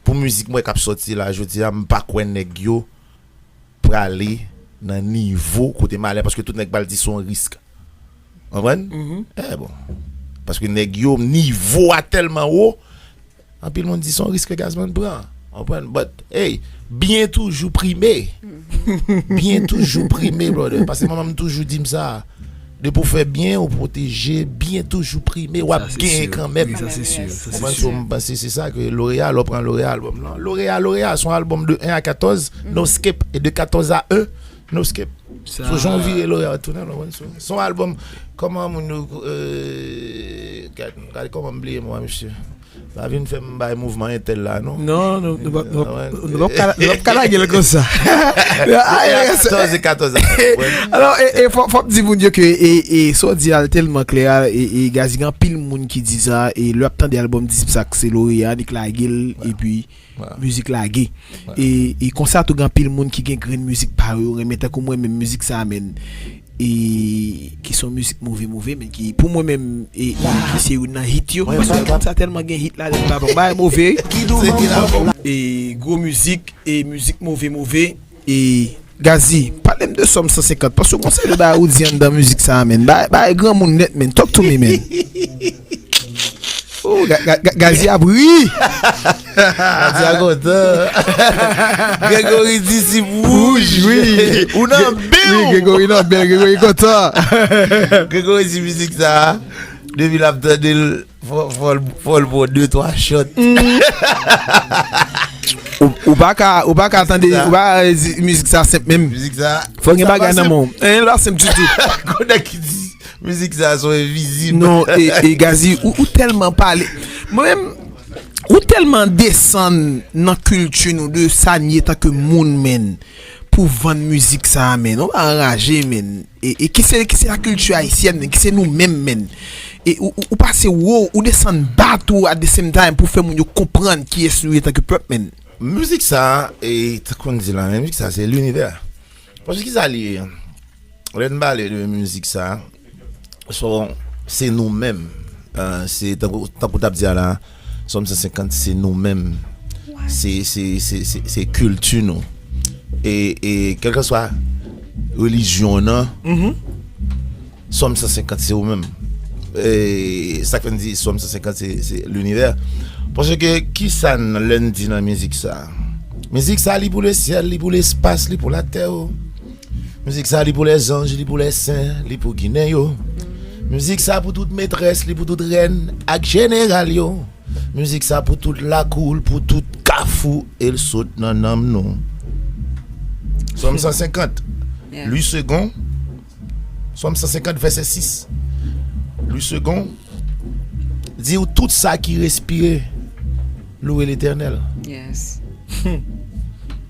pou mizik mwen k ap sòti la jodi a, m pa kwè nèg yo prale nan nivo kote m ale, paske tout nèg pral di se yon risk. Konprann? Eh, bon. Paske nèg yo, nivo a tèlman wo, anpil moun di se yon risk Gazman pran. Konprann? But, hey, byen toujou prime. Byen toujou prime, brother. Paske manman m toujou di m sa. Depi w fè byen, ou pwoteje, byen toujou prime, w ap genyen kanmenm. Wi, sa se si, sa se si. Konprann? So, m panse se sa ke Loreya, lè w pran Loreya albòm lan. Loreya, Loreya, se yon albòm de en a katòz, No Skip, e de katòz a en, No Skip. So, jan w vire Loreya, w tounen, w konprann? So, se yon albòm, kòman moun yo, euh, gad, gad kòman m bliye mo a, mesye. Pa vin fè m bay mouvman entèl la, non. Non, nou, nou, nou, nou, nou p ap ka, nou p ap ka lage l konsa. Katòz e katòz. Alò, e, e, fò, fò m di moun yo ke, e, e, sa w di a l tèlman klè a, e, e, Gazzy, gen anpil moun ki di sa, e, lè w ap tande albòm Disip sa k se Loreya, nèg lage l, epi mizik lage. E, e konsa tou, gen anpil moun ki gen grenn mizik pa yo, yo renmen, tankou mwen menm, mizik sa a, menn. E ki se yon mizik move, move, men ki, pou mwen menm, e, e ki se youn nan hit yo. Paske albòm sa tèlman gen hit ladan l, pa bon, bagay move. E gwo mizik, e mizik move, move. E Gazzy, pale m de Sòm san senkant, paske w gon seri de bagay ou di anndan mizik sa a, menn. Bagay, bagay granmoun nèt, menn. Talk to me, menn. Oh, Ga-, Ga-, Ga-, Gazzy ap ri. Gazzy a kontan. Gregory Disip wouj. Wouj, wi. Ou nan bèl. Wi, Gregory nan bèl, Gregory kontan. Gregory di mizik sa a, depi l ap tande l, fò, fò l, fò l pran de twa shot. Ou, ou pa ka, ou pa ka tande, ou pa ka di mizik sa senp menm. Mizik sa, fò gen bagay nan men w. Hein, l pa senp ditou. Konnen ki di mizik sa son envizib. Non, e, e Gazzy, ou, ou tèlman pale. Mwen menm, ou tèlman desann nan kilti nou, de sa n ye tanke moun, menn, pou vann mizik sa a, menn. Ou pa anraje, menn. E, e ki se, ki se la kilti ayisyèn, menn, ki se nou menm, menn. E ou, ou, ou pase wo, ou desann ba tou at the same time pou fè moun yo konprann kiyès nou ye tanke pèp, menn. Mizik sa, e, tankou n di la, men mizik sa, se linivè. Paske ki sa li ye? Lè n pale de mizik sa, so, se nou menm. Ah, se tankou, tankou w t ap di a la, Sòm san senkant, se nou menm. Se, se, se, se, se kilti nou. E, e kèlkeswa relijyon w nan, Sòm san senkant, se ou menm. E sa k fè n di Sòm san senkant, se, se linivè. Paske ki sa n, lè n di nan mizik sa? Mizik sa, li pou lesyèl, li pou lespas, li pou latè, o. Mizik sa, li pou lèzanj, li pou lèsen, li pou Ginen yo. Mizik sa pou tout metrès, li pou tout rèn ak jeneral yo. Mizik sa pou tout lakou, l pou tout kafou, e l sot nan nanm nou. Sòm san senkant, Louis Segond, Sòm san senkant, vèsè sis. Louis Segond di w, tout sa ki respire, louwe Letènèl. Yes.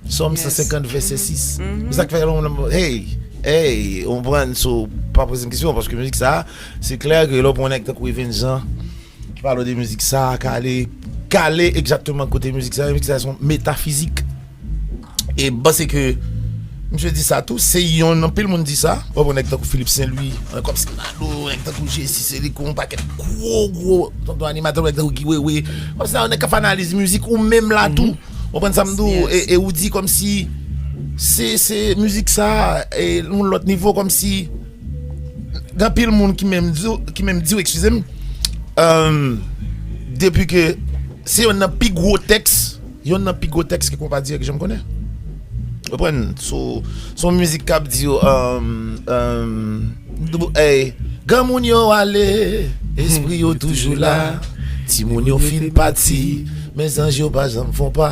Sòm san senkant, vèsè sis. Se sa k fè lè moun, hey, hey, ou konprann, so, pa poze m kesyon, paske mizik sa, se klè ke lè w pran yon nèg tankou Even Jean, ki pale de mizik sa, k ale, k ale egzakteman kote mizik sa, mizik sa se yon metafizik. E m panse ke misye di sa tou, se yon, anpil moun di sa. Ou konprann, nèg tankou Philippe Saint-Louis, kòmsi Nado, nèg tankou Jesi, se li ki yon pakèt gwo, gwo tonton animatè, nèg tankou Guy Wewe. Kòmsi se yon nèg k ap fè analiz mizik, ou menm la tou. Ou konprann sa m di w? E, e ou di kòmsi se, se mizik sa, e yon lòt nivo, kòmsi gen anpil moun ki menm di w, ki menm di w, eskize m, depi ke se yonn nan pi gwo tèks, yonn nan pi gwo tèks ke konpa dirèk janm konnen. Ou konprann? So, se yon mizik k ap di w, um, um, hey, granmoun yo ale, espri yo toujou la. Timoun yo fin pati, men zanj yo pa janm fon pa.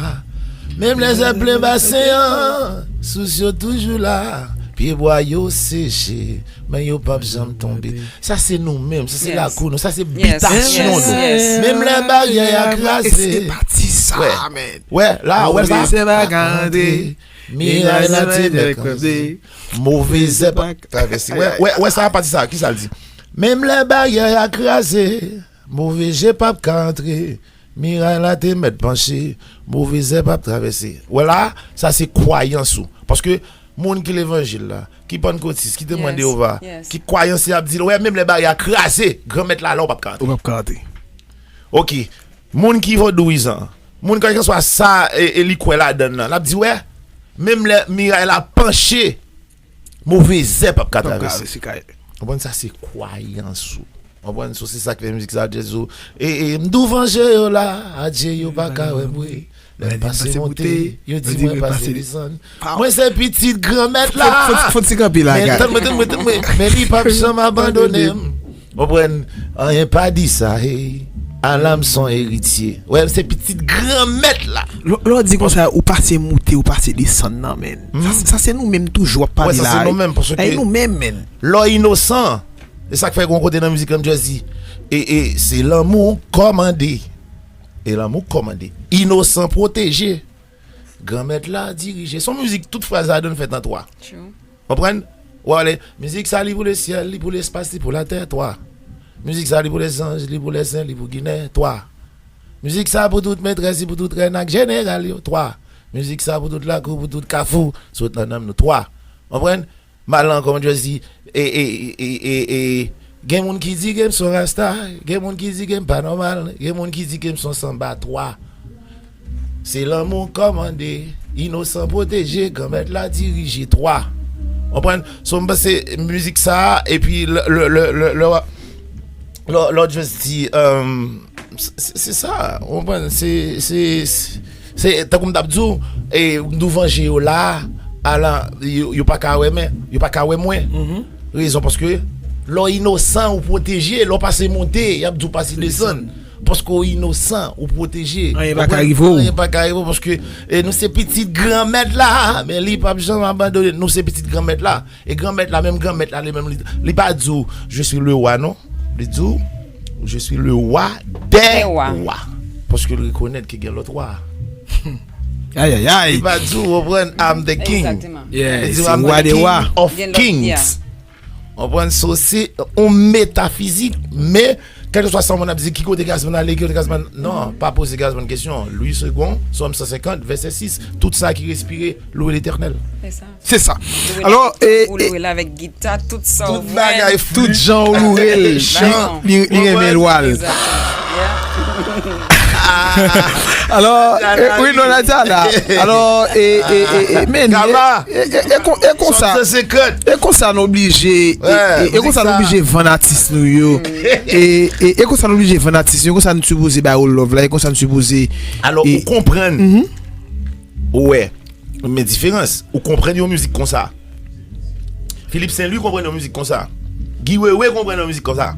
Menm lè zèb plen basen an, sous yo toujou la. Pyebwa yo seche, men yo p ap janm tonbe. Sa se nou menm, sa se lakou nou, sa se bitasyon nou. Menm lè baryè a kraze. Eske pa ti sa, men? Wè, la, wè sa. Move zèb pa ka antre. Miray la te mèt kraze. Move zèb pa travèse. Wè, wè, wè sa, pati sa, ki sa l di? Menm lè baryè a kraze, move je p ap ka antre. Miray la te mèt panche, move zèb ap travèse. Wè la, sa se kwayans ou. Paske moun ki levanjil la, ki pannkotis, ki temwen de Jewova, ki kwayans li ap di l, wè, menm lè baryè a kraze, Granmèt la la, ou p ap ka antre. Ou p ap ka antre. Ok. Moun ki vodouyizan, moun kèlkeswa sa e, e li kwè ladan l lan, l ap di, wè, menm lè miray la panche, move zèb p ap ka travèse. Konprann sa, se kwayans ou. Konprann, so se sa k fè mizik sa, jazz ou. E, e, m di w vanje yo la, adje yo pa ka wè m vre. Lè m pase monte, yo di mwen pase desann. Mwen se pitit Granmèt la. Fò ti kanpe la, men tann mwen, tann mwen, tann mwen. Men li p ap janm abandone m. Konprann? Anyen pa di sa, hey. Alam son eritye. Wè, se pitit Granmèt la. Lè w di konsa, ou pase moute, ou pase desann nan, men. Sa, sa se nou menm toujou w ap pale la. Wè, sa se nou menm, paske nou menm, men. Lè w inosan, e sa k fè gon kote nan mizik lan, m just di, e, e, se lanmou kòmande. E lanmou kòmande. Inosan pwoteje. Granmèt la dirije. Se yon mizik, tout fraz ladan l fèt an twa. True. Konprann? Ou ale, mizik sa li pou lesyèl, li pou lespas, li pou latè, twa. Mizik sa li pou lèzanj, li pou lèsen, li pou Ginen, twa. Mizik sa pou tout metrès, li pou tout rèn ak jeneral yo, twa. Mizik sa pou tout lakou, pou tout kafou, sot nan nanm nou, twa. Konprann? M al ankò, m just di, e, e, e, e, e, gen moun ki di ke m se yon rasta, gen moun ki di ke m pa nòmal, gen moun ki di ke m se yon sanba, twa. Se lanmou kòmande, inosan pwoteje, Granmèt la dirije, twa. Konprann? So, m panse mizik sa a, epi lè, lè, lè, lè, lè w ap, lè, lè w just di, um, se, se, se sa, w konprann? Se, se, se, se tankou m t ap di w, e, m di w vanje yo la, ala, yo, yo pa ka wè men, yo pa ka wè mwen. Rezon, paske lè w inosan, ou pwoteje, lè w pase monte, y ap di w pase desann. Paske w inosan, ou pwoteje. Anyen pa ka rive w. Anyen pa ka rive w, paske, e, nou se pitit Granmèt la, men li p ap janm abandone. Nou se pitit Granmèt la. E Granmèt la, menm Granmèt la, li menm, li, li pa di w, je suis le roi, non. Li di w, je suis le roi des rois. Paske l rekonèt ke gen lòt wa. Ay, ay, ay. Li pa di w, konprann, I'm the king. Egzakteman. Li di w, I'm the king of kings. Konprann, so se yon metafizik, men kèlkeswa sa yon moun ap di, ki kote Gazzman ale, ki kote Gazzman, non, pa poze Gazzman kesyon. Louis Segond, Sòm san senkant, vèsè sis, tout sa ki respire, louwe Letènèl. Se sa. Se sa. Alò, e, ou louwe l avèk gita, tout sa w vle. Tout bagay, tout jan w louwe l, li, li renmen lwa l. Egzakteman. Yeah. Alò, e, wi, non, Nadia la. Alò, e, e, e, e, men, e, e, e, e kon- e konsa, e konsa nou oblije, e, e, e konsa nou oblije vann atis nou yo. E, e, e konsa nou oblije vann atis nou yo, konsa nou sipoze ba yo love la, e konsa nou sipoze. Alò, ou konprann. Ou wè, men diferans, ou konprann yon mizik konsa. Philippe Saint Louis konprann yon mizik konsa. Guy Wewe konprann yon mizik konsa.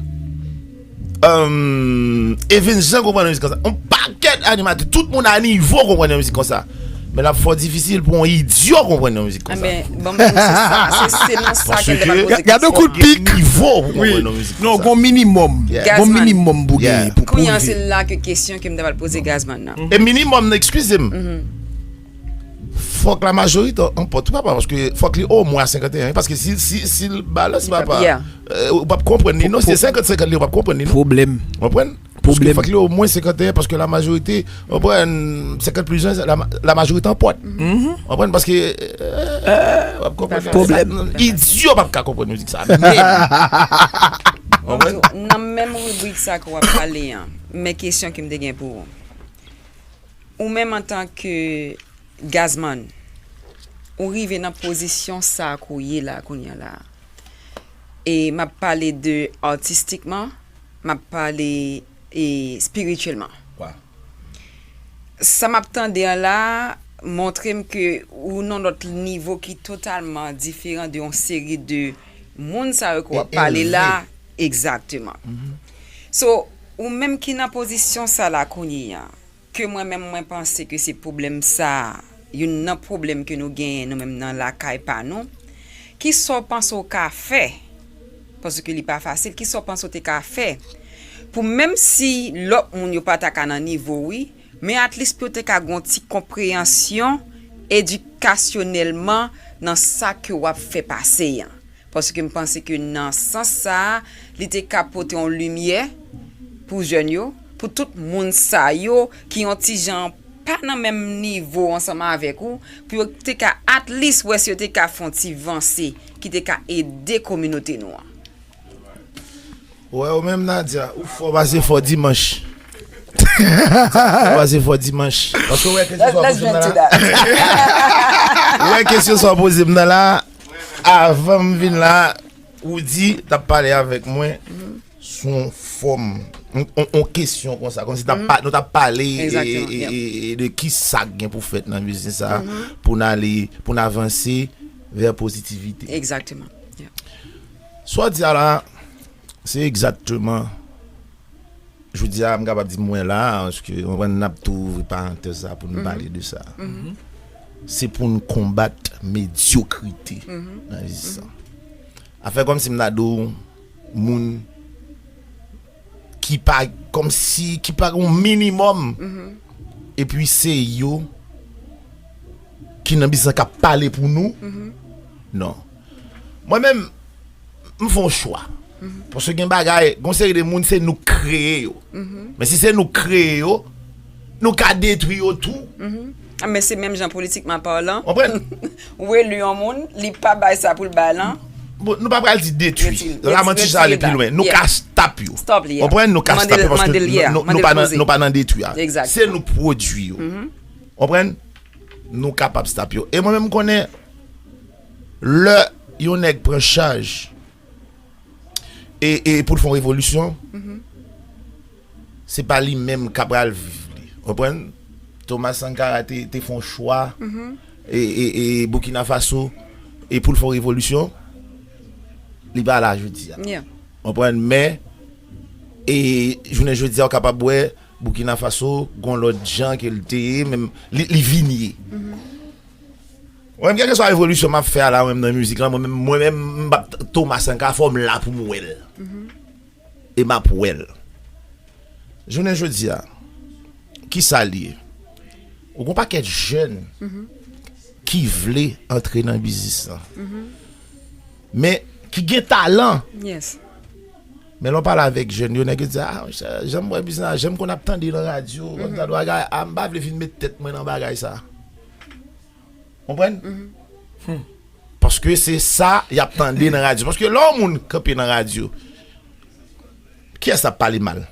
Evens Jean konprann yon mizik konsa. Yon pakèt animatè, tout moun a nivo konprann yon mizik konsa. Men l ap fò difisil pou yon idyo konprann yon mizik konsa. Enben, bon, se sa, se, se nan sa ke m te pral poze kesyon. Gade yon kout pik. Nivo pou konprann yon mizik konsa. Non, gon minimòm. Gon minimòm pou genyen, pou, pou rive. Kounye a, se la ke kesyon ke m te pral poze Gazman nan. E minimòm nan, eskize m. Fòk la majorite anpòte, papa, paske fòk li omwen a senkant e en, paske si, si, si l balans, papa, ou p ap konprann li, non, si se senkant senkant li, ou p ap konprann li, non. Pwoblèm. Konprann? Paske fòk li omwen senkant e en, paske la majorite, konprann, senkant plis en, la, la majorite anpòte. Konprann? Paske, ou p ap konprann. Pwoblèm. Idyo p ap ka konprann mizik sa. Men, konprann? Nan menm ribrik sa ke w ap pale an, men kesyon ke m te gen pou ou. Ou menm antanke Gazman, ou rive nan pozisyon sa ke w ye la kounye a la. E m ap pale de atistikman, m ap pale e espirityèlman. Sa m ap tande an la montre m ke ou nan lòt nivo ki totalman diferan de yon seri de moun sa yo ke w ap pale la. Egzakteman. So, ou menm ki nan pozisyon sa la kounye a, ke mwen menm mwen panse ke se pwoblèm sa, youn nan pwoblèm ke nou genyen nou menm nan lakay pa nou, kisa w panse w ka fè? Paske li pa fasil, kisa w panse w te ka fè pou menm si lòt moun yo pa ta ka nan nivo w, wi, men at least pou yo te ka gen yon ti konpreyansyon edikasyonèlman nan sa ke w ap fè pase an. Paske m panse ke nan sans sa a, li te ka pote yon limyè pou jèn yo, pou tout moun sa yo ki yon ti jan pa nan menm nivo ansanm avèk ou, pou yo te ka at least wè si yo te ka fè yon ti vanse ki te ka ede kominote nou an. Ou wè, ou menm, Nadia, ou fò pase fò dimanch. Fò pase fò dimanch. Paske ou wè kesyon sa w poze m nan la. Ou wè kesyon sa w poze m nan la. Avan m vin la, ou di, t ap pale avèk mwen sou yon fòm, yon, yon, yon kesyon konsa, kòmsi t ap pa-, nou t ap pale e, e, e, e de ki sa k gen pou fèt nan biznis sa, pou n ale, pou n avanse vè pozitivite. Egzakteman. Yeah. Sa w di a la, se egzakteman, jodi a, m kapab di mwen la, paske, w konprann, n ap tou ouvri parantèz sa pou n pale de sa. Se pou n konbat medyokrite nan biznis sa. Afè kòmsi m ta di w, moun ki pa, kòmsi, ki pa yon minimòm, epi se yo ki nan biznis lan k ap pale pou nou. Non. Mwen menm, m fè yon chwa. Paske gen bagay, gen yon seri de moun, se nou k kreye yo. Men si se nou k kreye yo, nou ka detwi yo tou. A, men se menm jan politikman palan. Konprann? Ou eli yon moun, li pa bay sa pou l bay lan. Bon, nou pa pral di detwi. Lamanti sa ale pi lwen. Nou ka stop yo. Konprann? Nou ka stop yo paske nou, nou, nou pa nan, nou pa nan detwi a. Se nou k pwodui yo. Konprann? Nou kapab stop yo. E mwen menm, m konnen lè yon nèg pran chaj e, e pou l fè yon revolisyon, se pa li menm k ap pral viv li. Konprann? Thomas Sankara te, te fè yon chwa e, e, e Burkina Faso, e pou l fè yon revolisyon, li pa la jodi a. Konprann? Men, e jounen jodi a, ou kapab wè Burkina Faso, gon lòt jan ke l te ye, menm li, li vin ye. Mwen menm, kèlkeswa revolisyon m ap fè a la, mwen menm nan mizik lan, mwen menm, mwen menm, m p ap Thomas Sankara, fò m la pou m wè l. E m ap wè l. Jounen jodi a, ki sa l ye? Ou gon pakèt jèn ki vle antre nan biznis lan. Men, ki gen talan. Men lè w pale avèk jèn yo, nèg yo di, "A, monchè, jan m wè biznis la, jan m konn ap tande nan radyo, bagay, a, m pa vle vin met tèt mwen nan bagay sa." Konprann? Paske se sa y ap tande nan radyo. Paske lè yon moun kanpe nan radyo, kiyès l ap pale mal?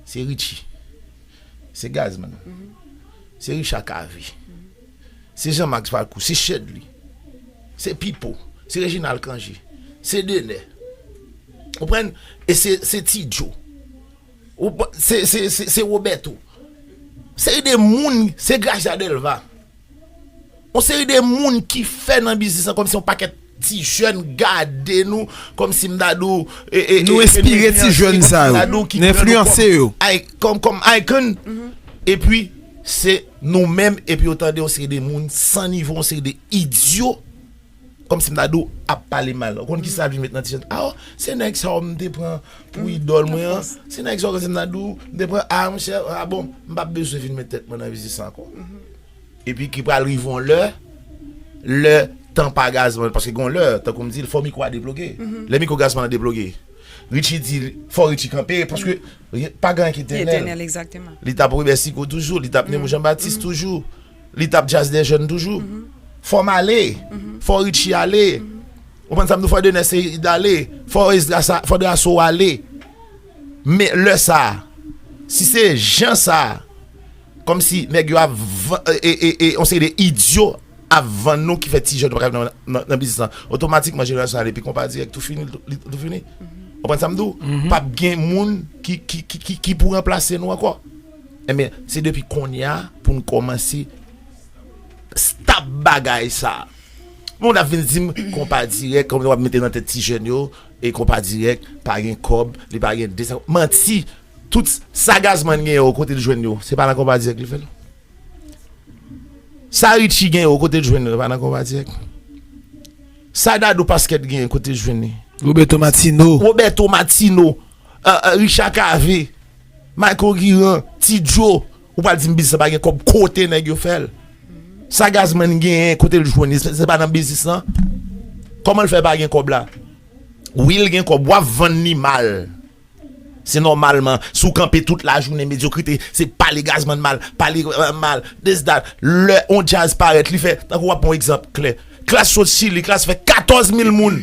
Se Richie. Se Gazman. Se Richard Cavé. Se Jean Max Falcou. Se Shedly. Se Pipo. Se Reginald Cangé. Se Dener. Ou konprann? E se, se Ti Joe. Ou pa- se, se, se, se Roberto. Se de moun, se Gracia Delva. Yon seri de moun ki fè nan biznis lan kòmsi yon pakèt ti jèn gade nou, kòmsi m ta di w, e, e, Nou e, enspire ti jèn sa yo. kòmsi m ta di w ki Nou pran nou enfliyanse yo. kòm, ay, kòm, kòm icon. Epi, se nou menm, epi yo tande yon seri de moun san nivo, yon seri de idyo, kòmsi m ta di w ap pale mal. Ou konn ki sa l vin met nan ti jèn? Ah, se nèg sa yo m te pran pou idòl mwen an. Se nèg sa yo kòmsi m ta di w, m te pran, ah, monchè, ah bon, m p ap bezwen vin met tèt mwen nan biznis lan ankò. Epi ki pral rive yon lè, lè tan pa Gazman, paske gen yon lè, tankou m di l, fò mikwo a debloke. Lè mikwo Gazman an debloke, Richie di, fò Richie kanpe, paske pa gen anyen ki etènèl. Etènèl, egzakteman. Li t ap Robert Sicot toujou, li t ap Nemou Jean Baptiste toujou, li t ap Jazz des Jeunes toujou. Fò m ale, fò Richie ale. Ou konprann sa m di w, fò Dener Ceide ale, fò Esdras, fò Drasso ale. Men lè sa a, si se jan sa a, kòmsi nèg yo ap van- e, e, e, yon seri de idyo ap vann nou ki fè ti jèn yo pa ka vin nan, nan, nan biznis lan. Otomatikman, jenerasyon ale, epi konpa dirèk, tou fini, tou, li- tou fini. Ou konprann sa m di w? P ap gen moun ki, ki, ki, ki, ki pou ranplase nou ankò. Enben, se depi kounye a pou n kòmanse stop bagay sa. Moun ap vin di m, konpa dirèk, kòm w ap mete nan tèt ti jèn yo, e konpa dirèk, pa gen kòb, li pa gen de sa. Manti! Tout sa Gazman gen yo, kote l jwenn yo? Se pa nan konpa dirèk li fè l? Sa Richie gen yo, kote l jwenn yo? Se pa nan konpa dirèk? Sa Dadou Pasquet gen, kote l jwenn li? Roberto Martino. Roberto Martino, euh, euh, Richard Cavé, Michael Guiran, Ti Joe. Ou pral di m biznis lan pa gen kòb, kote nèg yo fè l? Sa Gazman genyen, kote l jwenn li? Se, se pa nan biznis lan? Kòman l fè pa gen kòb la? Wi, l gen kòb, w ap vann li mal. Se nòmalman, si w kanpe tout lajounen medyokrite, se pale Gazman mal, pale euh, mal, this, that. Lè on djaz parèt, li fè, tankou w ap pran yon egzanp klè. Klass sot Chili, Klass fè katòz mil moun.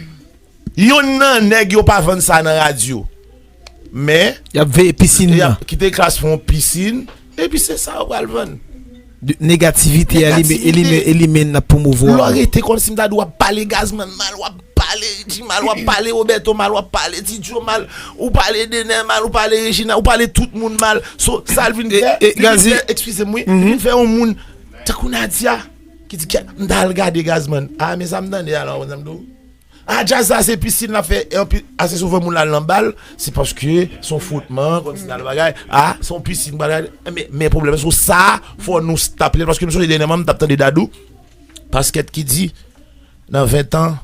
Yonn nan nèg yo pa vann sa nan radyo. Men, Y ap veye pisin y nan. ap kite Klass fè yon pisin, epi se sa yo pral vann. Negativite a li men- e li men- e li men n ap pwomouvwa. Lò rete kòmsi m ta di w ap pale Gazman mal, w ap pale Richie mal, w ap pale Roberto mal, w ap pale Ti Joe mal, ou pale Dener mal, ou pale Regina, ou pale tout moun mal. So, sa l vin E- fè, e, li vin Gazi- fè, excusez-moi, li vin fè yon moun tankou Nadia ki di, "Kèt, m ta al gade Gazman." Ah, men sa m tande a la, w konn sa m di w? Ah, djaz la se pisin l ap fè, e anpi ase souvan moun la al nan bal, se paske se yon fwotman, kòmsi tal bagay. Ah, se yon pisin bagay. Men, men pwoblèm sou sa, fò nou stop li, paske m sonje dènyèman m t ap tande Dadou Pasquet ki di, nan ven tan,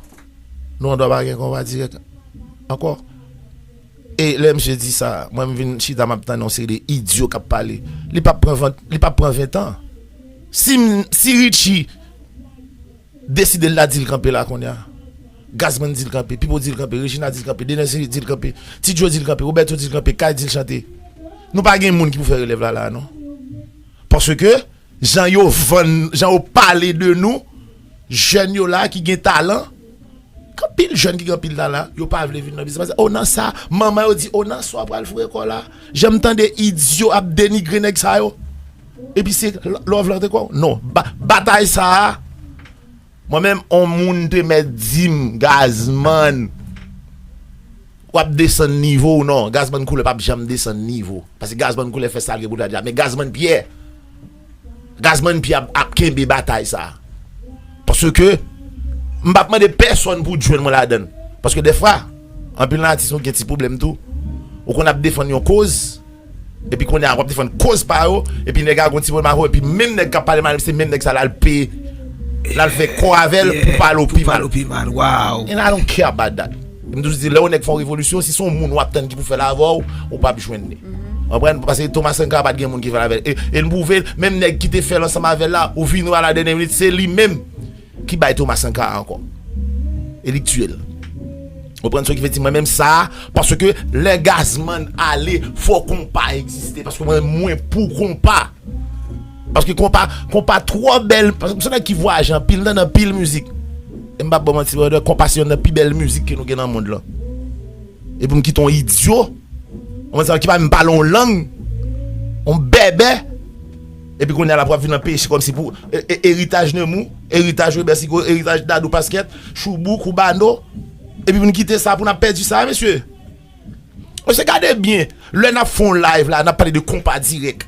nou andwa pa gen konpa dirèk ankò. E lè misye di sa, mwen m vin chita m ap tande yon seri de idyo k ap pale. Li p ap pran van- li p ap pran ven tan. Si, m- si Richie deside l la di l kanpe la kounye a. Gazman di l kanpe, Pipo di l kanpe, Regina di l kanpe, Dener Ceide di l kanpe, Ti Joe di l kanpe, Roberto di l kanpe, Kay di l chante. Nou pa gen moun ki pou fè relèv la la non. Paske jan yo vann, jan yo pale de nou, jèn yo la ki gen talan, gen anpil jèn ki gen anpil talan, yo pa vle vin nan biznis. Oh nan sa, manman yo di, oh nan sa w pral foure kò w la. Jan m tande idyo ap denigre nèg sa yo. Epi se love lan te kò w. Non, ba- batay sa a, mwen menm, on moun te mèt di m, Gazman, w ap desann nivo w. Non, Gazman Koulè p ap janm desann nivo. Paske Gazman Koulè fè sa l gen pou l fè deja. Men Gazman Pyè, Gazman Pyè ap, ap kenbe batay sa. Paske m p ap mande pèsonn pou jwenn mwen ladann. Paske dèfwa, anpil nan atis nou gen ti pwoblèm tou. Ou konn ap defann yon koz, epi kounye a w ap defann koz pa yo, epi nèg a gon ti pwoblèm avè w, epi menm nèg k ap pale mal, se menm nèg sa l al peye, l al fè kò avè l pou pale w pi mal. Pale w pi mal, wow. And I don't care about that. M toujou di, lè yon nèg fè yon revolisyon, si se yon moun w ap tann ki pou fè l avè w, ou p ap jwenn li. Konprann? Paske Thomas Sankara pa t gen moun ki fè l avè l. E, e l pwouve, menm nèg ki te fè l ansanm avè l la, ou vini a la dènyè minit, se li menm ki bay Thomas Sankara ankò. E li k tiye l. Ou konprann sa ki vle di mwen menm sa, paske lè Gazman ale, fò konpa egziste, paske mwen, mwen pou konpa. Paske konpa, konpa twò bèl, paske se nèg ki vwayaje anpil, m tande anpil mizik. E m p ap ba w manti, brother, konpa se yonn nan pi bèl mizik ke nou gen nan mond lan. E pou m kite yon idyo, yon moun sa ki pa menm pale yon lang, yon bèbè, Epi kounye a la pou ap vin anpeche kòmsi pou e- e- eritaj Nemou, eritaj Webè Sigo, eritaj Dadou Paskèt, Choubou, Koubano. Epi pou n kite sa, pou n ap pèdi sa, mesye. Mesye, gade byen. Lè n ap fè yon live la, n ap pale de konpa dirèk.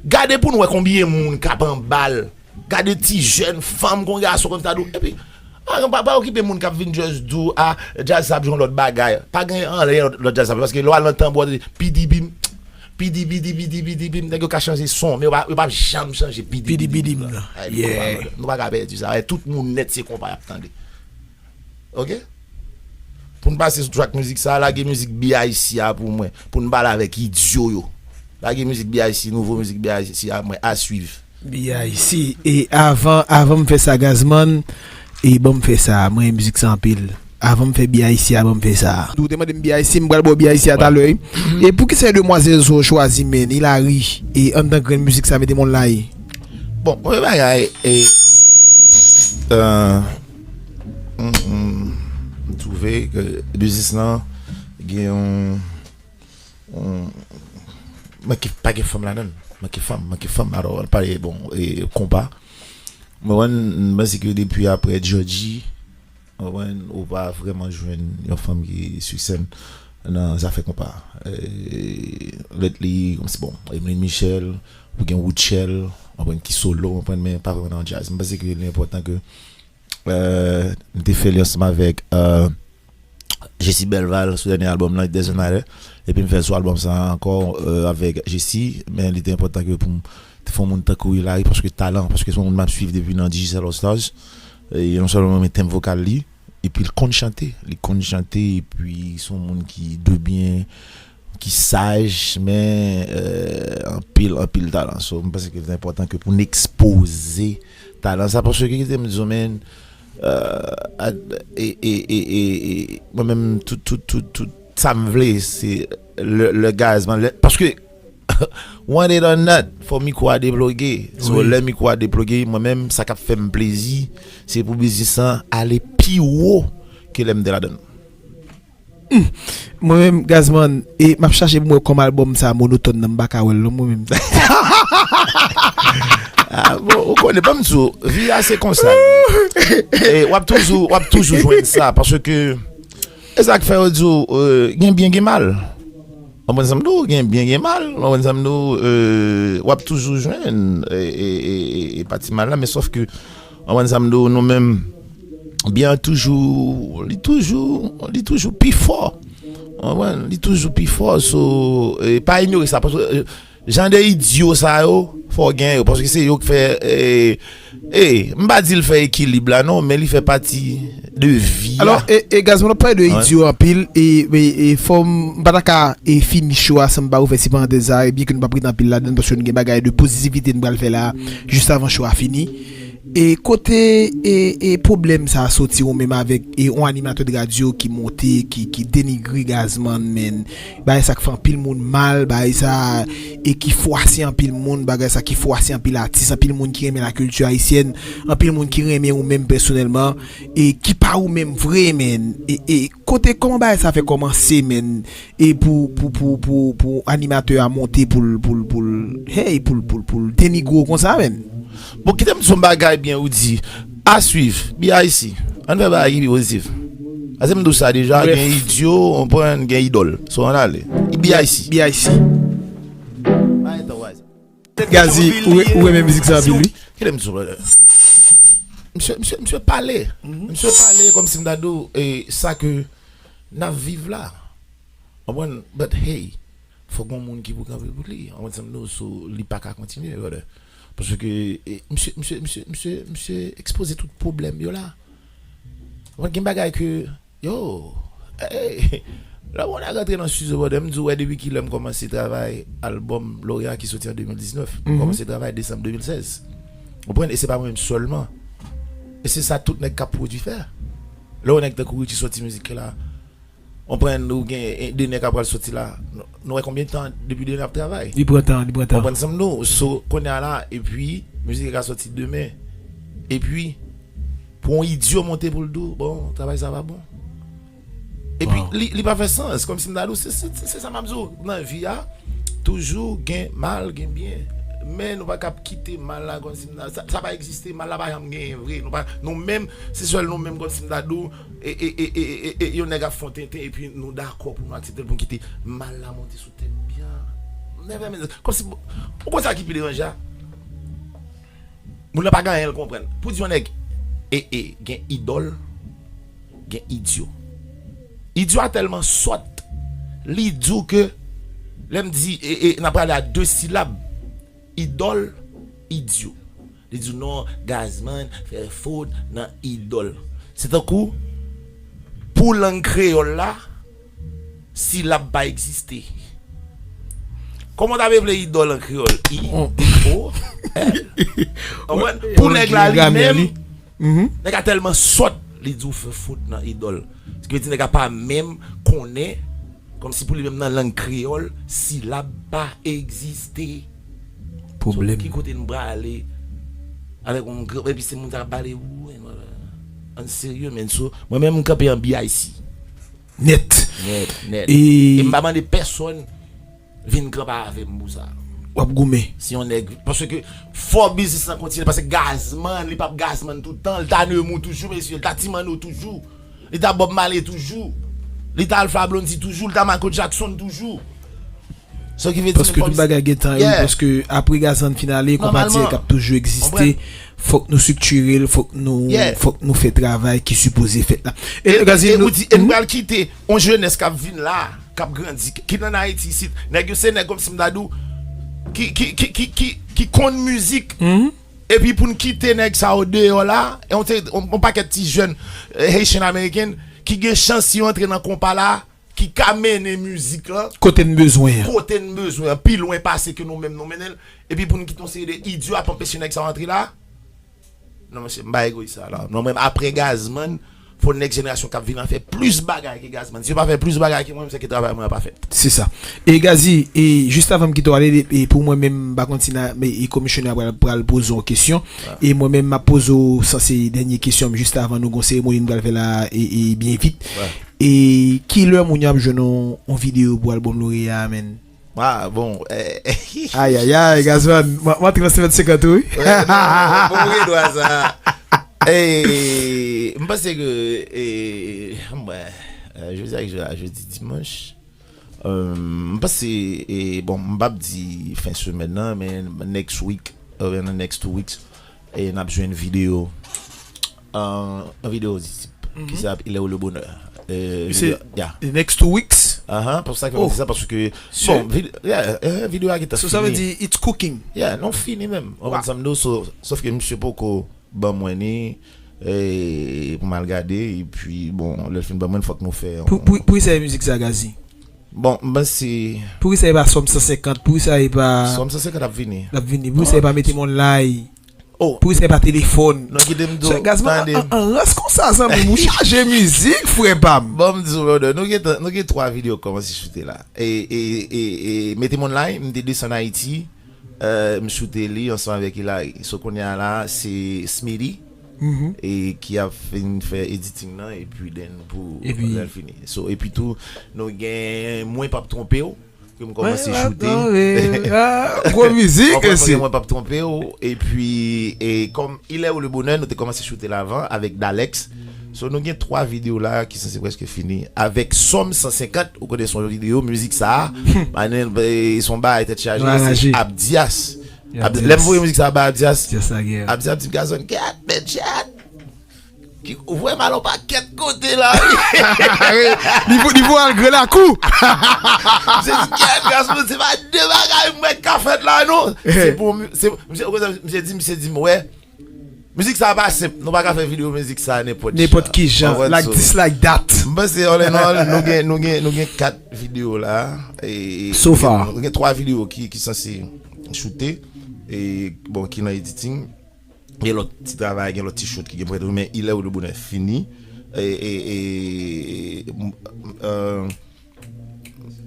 Gade pou n wè konbyen moun k ap anba l. Gade ti jèn fanm kon gason konsa tou. Epi, pa, pa, pa okipe moun k ap vin just di w, a, djaz sa ap jwe yon lòt bagay. Pa gen anyen lòt, lòt djaz sa, paske lè w al nan tanbou, w ap tande pidibim, pidibidibidibidibim, nèg yo ka chanje son, men yo pa, yo p ap janm chanje pidibidibim Pidibidibim nan. nan. Ay, nou pa ka pèdi sa. Ay, tout moun nèt se konpa y ap tande. Ok? Pou n pase sou track mizik sa, lage mizik B I C a pou mwen. Pou n pale avèk idyo yo. Lage mizik B I C, nouvo mizik B I C a mwen, a swiv. B I C. E avan, avan m fè sa, Gazman, e ban m fè sa, mwen renmen mizik sa anpil. Avan m fè B I C a, ban m fè sa. Ou te mande m B I C, m pral ba w B I C a talè. E poukisa e demwazèl sa w chwazi, men, Hilary, e anndan grenn mizik sa, mete m online? Bon, premye bagay, e, euh, m, m, m twouve ke biznis lan gen yon, yon manke, pa gen fanm ladan l. Manke fanm, manke fanm. Alò, l pale, bon, e, konpa. Mwen, mwen, m panse ke depi apre Georgie, ou konprann, ou pa vrèman jwenn yon fanm ki siksè nan zafè konpa. E, lately, kòmsi, bon, Emeline Michel, ou gen Woodshell, ou konprann, ki solo, ou konprann, men pa vrèman nan djaz. M panse ke li enpòtan ke, euh, m te fè li ansanm avèk, euh, Jessie Belval sou dènye albòm lan, It Doesn't Matter. Epi m fè l sou albòm sa ankò, euh, avèk Jessie, men li te enpòtan ke pou m te fè yon moun tankou Hilary, paske talan, paske se yon moun m ap swiv depi nan Digicel All Stars. E non sèlman mwen renmen tenb vokal li, epi l konn chante, li konn chante, epi se yon moun ki debyen, ki saj, men, euh, anpil, anpil talan. So, m panse ke li enpòtan ke pou n ekspoze talan sa, paske kite m di w, men, euh, e, e, e, e, e, mwen menm, tout, tout, tout, tout sa m vle, se lè, lè Gazman, lè, paske want it or not, fò mikwo a deploge. So, Wi. Lè mikwo a deploge, mwen menm, sa k ap fè m plezi, se pou biznis lan ale pi wo ke lè m te ladan l. Mwen menm, Gazman, e m ap chache pou m wè kòman albòm sa monotòn nan, m pa ka wè l non, mwen menm. Ah, bon, ou konnen, ban m di w, vi a se konsa. E w ap toujou, w ap toujou jwenn sa, paske e sa k fè yo di w, euh, gen byen, gen mal. Ou konprann sa m di w, gen byen, gen mal. Ou konprann sa m di w, euh, w ap toujou jwenn, e, e, e, e, e pati mal la, men sòf ke, ou konprann sa m di w, nou menm, byen an toujou, li toujou, li toujou pi fò. Ou konprann? Li toujou pi fò, so, e, pa inyore sa, paske, euh, jan de idyo sa yo, fò w gen yo, paske se yo k fè, e, e, m pa di l fè ekilib la non, men li fè pati de vi a. Alò, e, e Gazman, w ap pale de Wi. Idyo anpil, e, e, e fò m, m pa ta ka, e, fini show a san m pa refè ti parantèz sa, e byen ke nou p ap rete anpil ladan l, paske nou gen bagay de pozitivite nou pral fè la, jis avan show a fini. E kote, e, e pwoblèm sa a soti ou menm avèk, e, yon animatè de radyo ki monte, ki, ki denigre Gazman, men, bagay sa k fè anpil moun mal, bagay sa, e ki fwase anpil moun, bagay sa ki fwase anpil atis, anpil moun ki renmen lakilti ayisyèn, anpil moun ki renmen ou menm pèsonèlman, e ki pa ou menm vre, men, e, e kote, kòman bagay sa fè kòmanse, men, e pou, pou, pou, pou, pou animatè a monte pou l, pou l, pou l, hey, pou l, pou l, pou l denigre w konsa, men. Bon, kite m di yon bagay byen ou di. A swiv, B I C. Ann fè bagay ki pi pozitif. Ase m di w sa deja, Bref. Gen idyo, ou konprann, gen idòl. So, ann ale. B I C. B I C. Gazi, ou, ou renmen mizik sa anpil, wi. Kite m di w, brother. Misye, misye, misye pale. Misye pale kòmsi m ta di w, e, sa ke n ap viv la. Ou konprann? But hey, fòk gen moun ki pou kanpe pou li. Ou konprann sa m di w? So, li pa ka kontinye, brother. Paske, e, misye, misye, misye, misye, misye ekspoze tout pwoblèm yo la. Ou konprann? Gen bagay ke, yo, e, lè moun a rantre nan studio, brother, m di w, wè, depi kilè m kòmanse travay albòm Loreya ki soti an de mil diznèf. M kòmanse travay desanm de mil sèz. Ou konprann? E se pa mwen menm sèlman. E se sa tout nèg k ap pwodui fè. Lè yon nèg tankou Richie sòti mizik la, ou konprann, ou gen, e, de nèg k ap pral sòti la. Nou, nou wè konbyen tan depi de nèg ap travay? Li pran tan, li pran Ou tan. konprann sa m di w? So, kounye a la, epi mizik la ka sòti demen. Epi, pou yon idyo monte pou l di w, bon, travay sa pa bon. Epi, Wow. li, li pa fè sans, kòmsi m ta di w, se, se, se sa m ap di w, nan vi a, toujou gen mal, gen byen. Men nou pa kap kite mal la kòmsi m ta, sa, sa pa egziste, mal la pa janm genyen vre. Nou pa, nou menm, se sèl nou menm kòmsi m ta di w, e, e, e, e, e, e, yon nèg ap fè yon tenten epi nou dakò pou nou aksepte l, pou n kite mal la monte sou tèt byen. Never mind. Kòmsi, ou konn sa ki pi deranje a? Moun nan pa gen anyen l konprann. Pou di yon nèg, e, e, gen idòl, gen idyo. Idyo a tèlman sòt, li di w ke, lè m di, e, e, n ap prale a de silab, idòl, idyo. Li di w non, Gazman fè fot nan idòl. Se tankou, pou lang kreyòl la, silab pa egziste. Kòman w ta vle idòl an kreyòl? I, O, L. Konprann? Pou nèg la li menm, nèg la tèlman sòt, li di w fè fot nan idòl. Sa vle di nèg la pa menm konnen, kòmsi pou li menm nan lang kreyòl, silab pa egziste. So, ki kote n prale avèk yon gran, epi se moun sa k ap pale, ou, ann serye, men so, mwen menm m kanpe an B I C. Nèt. Nèt, nèt. E m pa mande pèsonn vin kanpe avè m pou sa. W ap goumen. Si yon nèg, paske fò biznis lan kontinye, paske Gazman, li p ap Gazman tout tan, li ta Nemou toujou, mesye, li ta Ti Manno toujou, li ta Bob Marley toujou, li ta Alpha Blondy toujou, li ta Michael Jackson toujou. Sa ki vle di paske tout bagay gen tan yo, paske apre Gazman fin ale, konpati k ap toujou egziste, fòk nou estriktire'l, fòk nou, fòk nou fè travay ki sipoze fèt la. E, e, e, ou di, e nou pral kite yon jenès k ap vin la, k ap grandi, ki, ki nan Ayiti isit. Nèg yo se nèg kòmsi m ta di w, ki, ki, ki, ki, ki, ki konn mizik. Epi pou n kite nèg sa yo deyò la, e yon, yon, yon pakèt ti jèn, eh, Haitian American ki gen chans yo antre nan konpa la, ki ka mennen mizik lan kote n bezwen an. Kote n bezwen an, pi lwen pase ke nou menm nou mennen l. Epi pou n kite yon seri de idyo ap anpeche nèg sa yo antre la. Non, mesye, m pa egoyis sa la. Non, mwen, apre Gazman, fò nèks jenerasyon k ap vini an fè plis bagay ke Gazman. Si yo pa fè plis bagay ke mwen, se ke travay mwen an pa fèt. Se sa. E Gazzy, e jis avan m kite w ale, e pou mwen menm, m pa konn si na, men, e komisyonè a pral, pral poze w kesyon. E mwen menm, m ap poze w, sa se dènye kesyon m, jis avan nou gon seremoni nou pral fè la, e, e byen vit. E kilè moun yo ap jwenn yon, yon videyo pou albòm Loreya a, menn? Ah, bon, eh, ayayay, Gazman, m, m antre nan semèn senkant ou, wi. Bon, bon, bon, gen dwa sa. Eh, m panse ke, eh, mwen, eh, jodi a, jodi, jodi dimanch. Euh, m panse, eh, bon, m p ap di fen semèn nan, men next week, oubyen nan next two weeks, e n ap jwenn videyo, euh, yon videyo Dizip ki se ap Il est où le bonheur. Eh, se the next two weeks? Ahan, pou sa ke m di sa, paske, bon, vid-, yeah, eh, videyo a gentan fini. So sa vle di it's cooking? Yeah, non, fini menm. Ou konprann sa m di w? So, sòf ke misye poko ban mwen ni, eh, pou m al gade, epi, bon, lè l fin ban mwen, fòk nou fè yon. Pou, pou, pou ki sa e mizik sa, Gazzy? Bon, m panse. Pou ki sa e pa Sòm san senkant? Pou ki sa e pa Sòm san senkant ap vini. L ap vini. Pou ki sa e pa Mete m online? Oh. Pou ki sa e pa telefòn? Non, kite m di w, Gazman, tande m. An, an, an rans konsa, zanmi m, ou chaje mizik, frè pa m. Bon, m di w, brother, nou gen tan, nou gen twa videyo k kòmanse choute la. E, e, e, e, Mete m online, m te desann Ayiti, euh, m choute li ansanm avèk Hilary. So, kounye a la, se Smitty, e ki ap fin fè editing nan, epi then pou lè l fini. So, epi tou, nou gen Mwen p ap twonpe w, ke m kòmanse choute. Ah, gwo mizik, konprann, mesye. Mwen p ap twonpe w, epi, e kòm Il est où le bonheur, nou te kòmanse choute l avan avèk Dalex. So, nou gen twa videyo la ki sanse prèske fini. Avèk Sòm san senkant, ou konnen se yon videyo, mizik sa a, manen, e, se yon bagay tèt chaje, se Abdias. Abdi-, lè m voye mizik sa a ba Abdias, Abdias ap di m, "Gazman, kèt, men, chat." Ki, ou voye m al yon pakèt kote la, wi. Li vo-, li voye al Gran Lakou. Misye di, "Kèt, Gazman, se pa de bagay mwen ka fèt la, non." Se pou, se, misye, misye di, misye di m, "Wè, mizik sa a pa senp. Nou pa ka fè videyo mizik sa a nenpòt jan." Nenpòt ki jan, like this, like that. M panse, all in all, nou gen, nou gen, nou gen kat videyo la. E, so far, nou gen twa videyo ki, ki sanse choute. E, bon, ki nan editing. Gen lòt ti travay, gen lòt ti shoot ki gen pou fèt, men Il est où le bonheur fini. E, e, e, m, m, euh,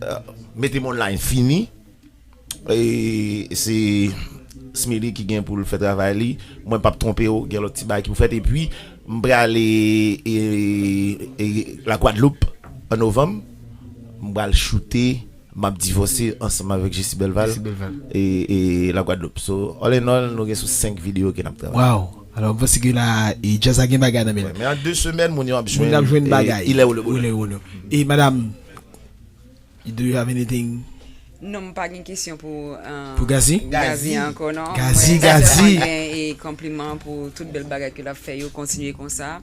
euh, Mete m online fini. E se Smitty ki gen pou l fè travay li. Mwen p ap twonpe w, gen lòt ti bagay ki pou fèt. Epi, m prale, e, e, Lagwadloup an novanm. M pral choute M ap divòse ansanm avèk Jessie Belval. Jessie Belval. E, e Lagwadloup. So, all in all, nou gen sou senk videyo ke n ap travay. Wow. Alò, m panse ke la, e djaz la gen bagay nan men l. Men an de semèn, moun yo ap jwenn, ap jwenn bagay. Il est où le bonheur? Où il est où le... E madam, do you have anything? Non, m pa gen kesyon pou, euh, pou Gazzy? Gazzy ankò, non. Gazzy, Gazzy. Mwen sèlman gen e konpliman pou tout bèl bagay ke l ap fè yo, kontinye konsa.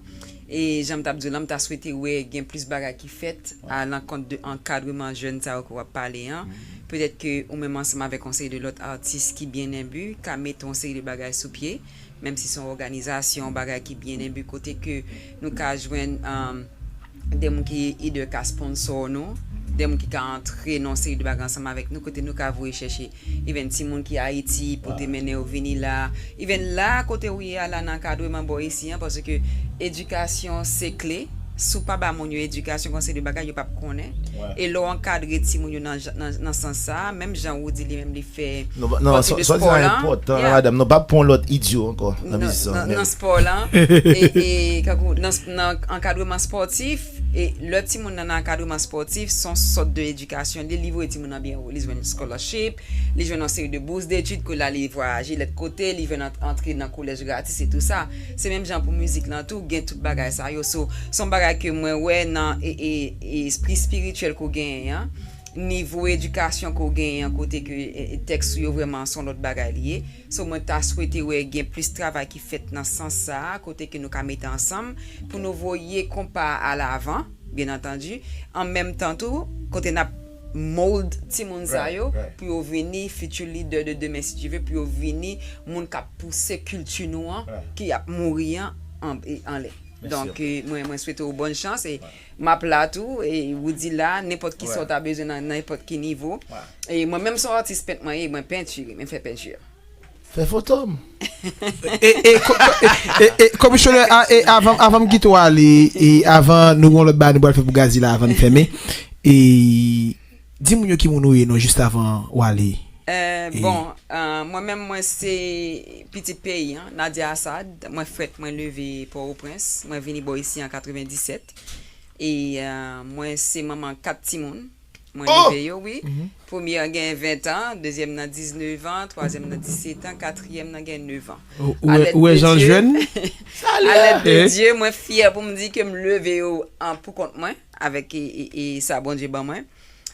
E jan m t ap di w lan, m ta swete wè gen plis bagay ki fèt a lankont de ankadreman jèn sa yo ke w ap pale an. Petèt ke ou menm ansanm avèk yon seri de lòt atis ki byen enbi ka mete yon seri de bagay sou pye, menm si se yon òganizasyon, yon bagay ki byen enbi, kote ke nou ka jwenn, um, de moun ki either ka sponsor nou, de moun ki ka antre nan yon seri de bagay ansanm avèk nou, kote nou ka voye chèche even timoun ki Ayiti pou te mennen yo vini la. Even la, kote ou ye a la nan ankadreman bò isi an, paske edikasyon se kle. Si w pa ba moun yo edikasyon, gen yon seri de bagay yo p ap konnen. E lè w ankadre timoun yo nan, nan, nan sans sa, menm jan Roody li menm li fè pati de spò la. Non, non, sa, sa enpòtan, madanm. Nou p ap pran lòt idyo ankò nan biznis lan. Nan, nan spò la. E, e, kankou, nan, nan ankadreman spòtif, e lè timoun nan nan ankadreman spòtif, se yon sòt de edikasyon. Li, li voye timoun nan byen wo. Li jwenn scholarship, li jwenn yon seri de bous detid, ke la li vwayaje lòt kote, li jwenn ant-, antre nan kolèj gratis e tou sa. Se menm jan pou mizik lan tou, gen tout bagay sa yo. So, se yon bagay ke mwen wè nan e, e, e espri espirityèl ke w genyen an, nivo edikasyon ke w genyen an, kote ke, e, e, tèks ou yo vrèman se yon lòt bagay li ye. So, mwen ta swete wè gen plis travay ki fèt nan sans sa a, kote ke nou ka mete ansanm pou nou voye konpa a alavan, byen antandi. An menm tan tou, kote n ap mold timoun sa yo, pou yo vini future leader de demain, si Dye vle, pou yo vini moun k ap pouse kilti nou an, ki ap mouri an, an, e, anlè. Donk, e, mwen, mwen swete w bòn chans e m ap la tou, e Roody la, nenpòt ki sa w ta bezwen nan nenpòt ki nivo. E mwen menm se yon atis pent mwen ye, mwen pentire, mwen fè penti. Fè foto m. E, e, ko-, ko-, e, e, e, komisyonè, a, e, avan, avan m kite w ale, e avan nou gen yon lòt bagay nou pral fè pou Gazzy la, avan n fèmen, e di moun yo ki moun ou ye non, jis avan w ale. Euh, bon, euh, mwen menm, mwen se pitit peyi an, Nadia Assad. Mwen fèt, mwen leve Pòtoprens. Mwen vini bò isi an katrevenndisèt. E, euh, mwen se manman kat timoun. Mwen leve yo, wi. Premye an gen ven tan, dezyèm nan diznèf an, twazyèm nan disèt an, katriyèm nan gen nèf an. Ou, ou wè, ou wè jan l jèn? A lèd de Dye, mwen fyè pou m di ke m leve yo an pou kont mwen, avèk e, e, e sa Bondye ban mwen.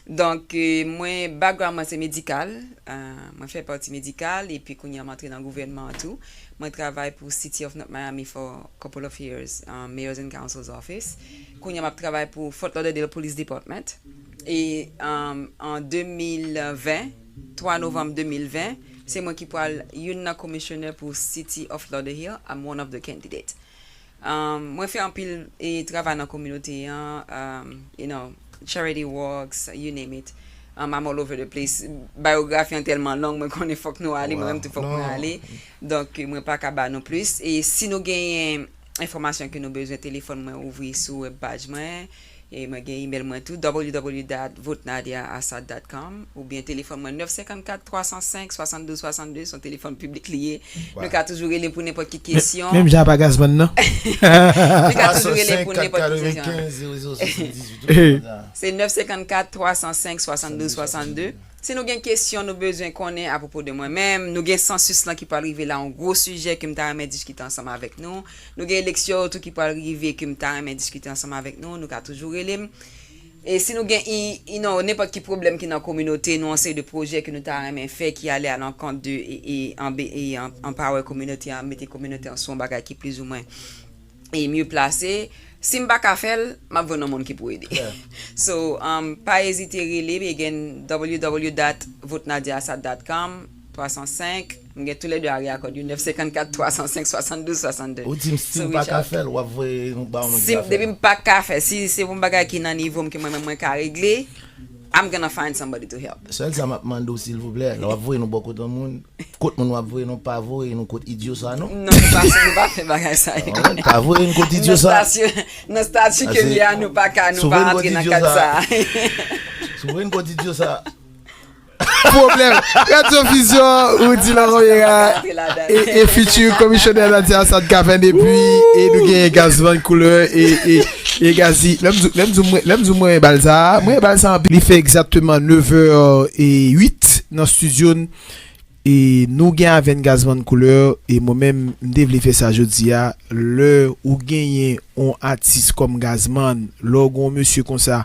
Donk, e, mwen, background mwen se medikal. E, mwen fè pati medikal, epi kounye a m antre nan gouvènman an tou. Mwen travay pou City of North Miami for a couple of years, um, Mayors and Councils Office. Kounye a m ap travay pou Fort Lauderdale Police Department. E, um, an de mil ven, twa novanm de mil ven, se mwen ki pral youn nan komisyonè pou City of Lauderdale. I'm one of the candidate. Um, mwen fè anpil e travay nan kominote an, um, you know, charity works, you name it. Um, I'm all over the place. Bayografi an tèlman long, mwen konnen fòk nou ale, mwen menm tou fòk mwen ale. Donk, mwen pa ka ba nou plis. E si nou genyen enfòmasyon ke nou bezwen, telefòn mwen ouvri sou web paj mwen. E mwen gen email mwen tou, w w w dot vote nadia assad dot com, oubyen telefòn mwen nèf senkannkat twa san senk swasanndouz swasannde, se yon telefòn piblik li ye. Nou ka toujou rele m pou nenpòt ki kesyon. Menm jan apa Gazman nan. Nou ka toujou rele m pou nenpòt ki kesyon. Se nèf senkannkat twa san senk swasanndouz swasannde. Si nou gen kesyon nou bezwen konnen apwopo de mwen menm, nou gen sansis lan ki pral rive la, yon gwo sijè ke m ta renmen diskite ansanm avèk nou. Nou gen eleksyon yo tou ki pral rive ke m ta renmen diskite ansanm avèk nou. Nou ka toujou rele m. E si nou gen, i, i, non, nenpòt ki pwoblèm ki nan kominote nou, yon seri de pwojè ke nou ta renmen fè ki ale alankont de, e, e, anbe-, e, an-, anpawe kominote an, mete kominote an sou yon bagay ki plizoumwen e mye plase. Si m pa ka fè l, m ap jwenn yon moun ki pou ede. So, um, pa ezite rele, again, w w w dot vote nadia assad dot com, twa san senk, m gen toulède area code yo, nèf senkannkat twa san senk swasanndouz swasannde. Ou di m si m pa ka fè l, w ap voye nou ba yon moun ki ka fè l. Depi m pa ka fè, si se pou yon bagay ki nan nivo m ke mwen menm mwen ka regle, I'm gonna find somebody to help. Sèl sa m ap mande w, silvouplè, lè w ap voye nou bò kote yon moun, kot moun w ap voye nou, pa voye nou kot idyo sa, non. Non, nou pa, nou pa fè bagay sa yo. Pa voye nou kot idyo sa. Nan stati, nan stati ke m ye a, nou pa ka, nou pa antre nan kad sa. Si w voye nou kot idyo sa, pwoblèm. Radyo Vizyon, Roody Laurent Vera e, e fiti komisyonè Nadia Assad ka fè depi, e nou gen Gazman Couleur, e, e E Gazzy, lè m di, lè m di mwen, lè m di mwen bal sa, mwen bal sa anpil. Li fè egzakteman nèf è e uit nan estidyo n. E nou gen avè n Gazman Koulè, e mwen menm, m te vle fè sa jodi a. Lè ou genyen yon atis kòm Gazman, lè w gen yon mesye konsa,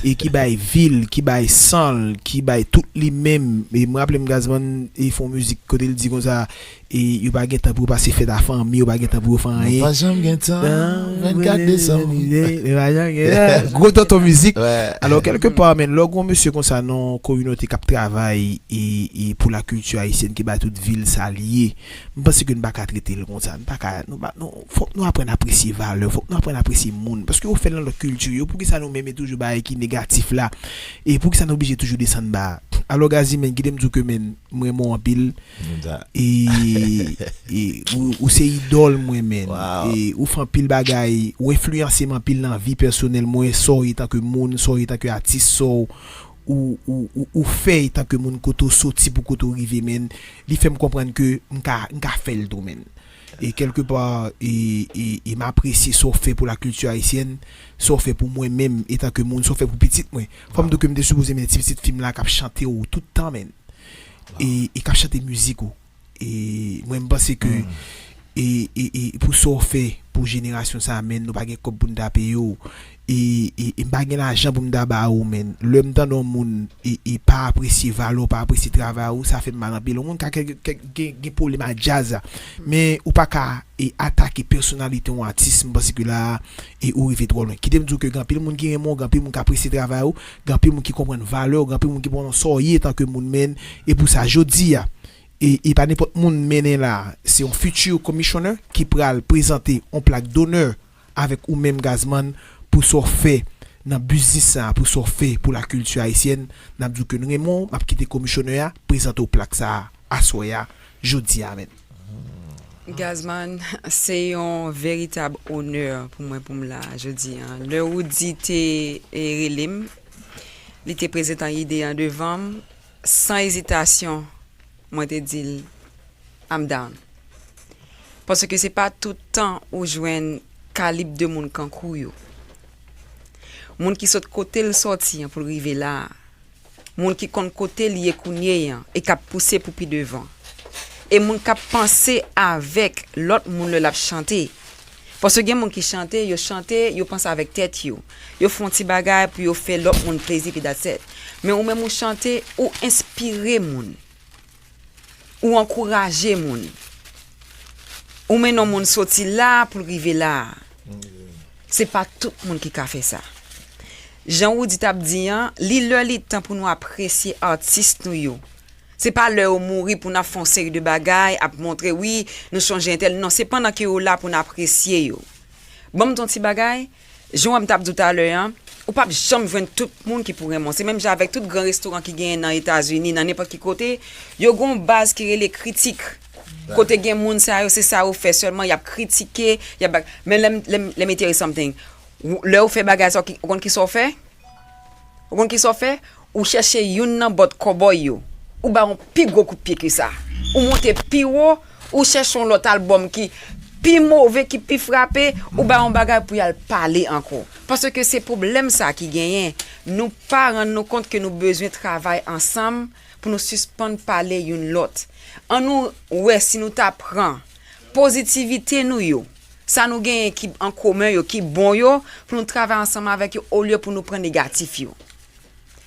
e ki bay vi l, ki bay san l, ki bay tout li menm. E mwen raple m Gazman, e fè yon mizik kote l di konsa, e yo pa gen tan pou yo pase fèt a fanmi, yo pa gen tan pou yo fè anyen. Nou pa janm gen tan. Vennkat desanm. Yo pa janm gen tan. Gwo tonton mizik. Alò, kèlke pa, men, lè w gen yon mesye konsa nan yon kominote k ap travay e, e pou lakilti ayisyèn, ki bay tout vi l sa l ye, m panse ke n pa ka trete l konsa. N pa ka, nou pa, nou, fòk nou aprann apresye valè, fòk nou aprann apresye moun. Paske yo fè l nan lòt kilti yo. Poukisa nou menm e toujou bagay ki negatif la? E poukisa nou oblije toujou desann ba? Alò, Gazzy, men, kite m di w ke, men, m renmen w anpil. E, e ou, ou se idòl mwen, men. E ou fè anpil bagay, ou enfliyanse m anpil nan vi pèsonèl mwen, sa w ye tanke moun, sa w ye tanke atis, sa w, ou, ou, ou, ou fè tanke moun, kote w soti pou kote w rive, men. Li fè m konprann ke m ka, m ka fè l tou, men. E kèlke pa, e, e, e m apresye sa w fè pou lakilti ayisyèn, sa w fè pou mwen menm, etanke moun, sa w fè pou pitit mwen. Fò m di w ke m te sipoze mennen ti pitit fi m la k ap chante w tout tan, men. E, e k ap chante mizik ou. E mwen, m panse ke, e, e, e pou sa w fè pou jenerasyon sa a, men, nou pa gen kòb pou n ta peye w. E, e, e m pa gen lajan pou m ta ba ou, men. Lè m tande yon moun, e, e pa apresye valè w, pa apresye travay ou, sa fè m mal anpil. Yon moun ka gen, gen, gen pwoblèm ak djaz la. Men ou pa ka, e, atake pèsonalite yon atis, m panse ke la a, e ou rive twò lwen. Kite m di w ke gen anpil moun ki renmen w, gen anpil moun ki apresye travay ou, gen anpil moun ki konprann valè w, gen anpil moun ki konprann sa w ye etanke moun, men. E pou sa, jodi a, e, e pa nenpòt moun mennen la, se yon future commissioner ki pral prezante yon plak donè avèk ou menm, Gazman, pou sa w fè nan biznis sa, pou sa w fè pou lakilti ayisyèn. N ap di w ke n renmen w, m ap kite komisyonè a prezante w plak sa a aswè a, jodi a menm. Gazman, se yon veritab onè pou mwen, pou m la jodi a. Lè Roody te, e, rele m, li te prezante ide a devan m, san ezitasyon, mwen te di l, "I'm down." Paske se pa tout tan ou jwenn kalib de moun kankou yo. Moun ki sot kote l sòti an pou l rive la a. Moun ki konn kote l ye kounye a e k ap pouse pou pi devan. E moun k ap panse avèk lòt moun lè l ap chante. Paske gen moun ki chante, yo chante, yo panse avèk tèt yo. Yo fè yon ti bagay pou yo fè lòt moun plezi, pi that's it. Men ou menm ou chante, ou enspire moun. Ou ankouraje moun. Ou mennen yon moun soti la pou l rive la a. Se pa tout moun ki ka fè sa. Jan Roody t ap di an, li lè li tan pou nou apresye atis nou yo. Se pa lè yo mouri pou n ap fè yon seri de bagay, ap montre, "Wi, nou sonje entèl." Non, se pandan ke yo la pou n apresye yo. Ban m di yon ti bagay, jan w wè m t ap di w talè a, ou p ap janm jwenn tout moun ki pou renmen w. Se menm jan avèk tout gran restoran ki genyen nan Etazini, nan nenpòt ki kote, yo gen yon baz ki rele kritik. Kote gen moun sa yo, se sa yo fè sèlman, y ap kritike, y ap bag-, men let me, let me, let me tell you something. Ou, lè ou fè bagay sa, ou ki-, ou konn kisa w fè? Ou konn kisa w fè? Ou chèche youn nan bòt kòbòy yo. Ou ba yon pi gwo kout pye ke sa. Ou monte pi wo, ou chèche yon lòt albòm ki pi move, ki pi frape, ou ba yon bagay pou y al pale ankò. Paske se pwoblèm sa ki genyen. Nou pa rann nou kont ke nou bezwen travay ansanm pou nou sispann pale youn lòt. Ann nou wè si nou ta pran pozitivite nou yo, sa nou genyen ki an komen yo, ki bon yo, pou nou travay ansanm avèk yo, olye pou nou pran negatif yo.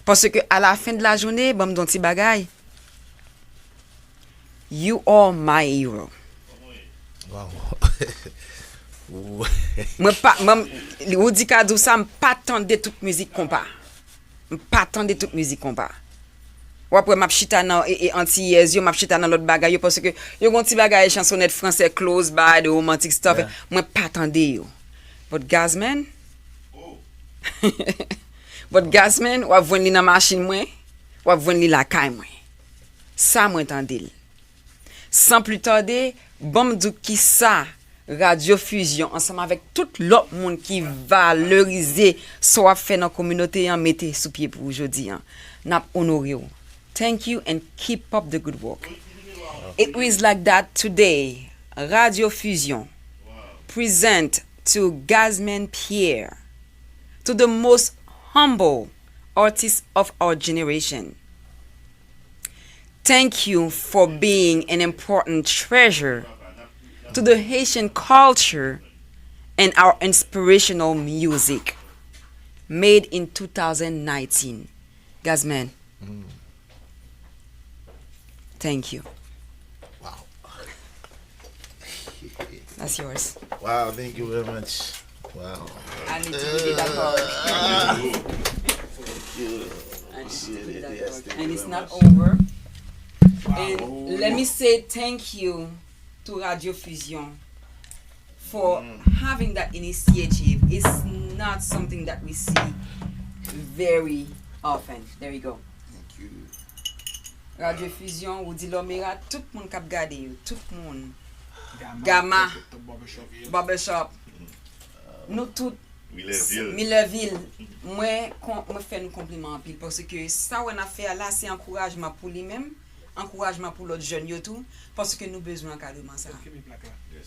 Paske a la fen de la jounen, ban m di yon ti bagay, you are my hero. Mwen pa, mwen, Roody ka di w sa, m pa tande tout mizik konpa. M pa tande tout mizik konpa. W ap wè m ap chita nan, e, e, antiyèz yo, m ap chita nan lòt bagay yo, paske yo gon ti bagay chansonèt fransè, close by, the romantic stuff. Mwen pa tande yo. But Gazman, but Gazman, w ap jwenn li nan machin mwen, w ap jwenn li lakay mwen. Sa mwen tande l. San pli tade, ban m di w kisa Radyo Fusion, ansanm avèk tout lòt moun ki valorize sa w ap fè nan kominote an, mete sou pye pou ou jodi an. N ap onore w. Thank you and keep up the good work. It was like that today. Radyo Fusion present to Gazman Pierre. to the most humble artists of our generation. Thank you for being an important treasure to the Haitian culture and our inspirational music. Made in two thousand nineteen. Gazman, thank you. Wow. That's yours. Wow, thank you very much. Wow. I need to give you that hug. I need to give you that hug. And it's not over. And let me say thank you to Radio Fusion for having that initiative. It's not something that we see very often. There you go. Thank you. Radio Fusion, Woody Lomera, tout moun k ap gade yo, tout moun. Gama, Barbershop. Nou tout, Millerville. Millerville. Mwen, kon- mwen fè nou konpliman anpil paske sa wè n ap fè a la, se ankourajman pou li menm, ankourajman pou lòt jèn yo tou, paske nou bezwen ankadreman sa.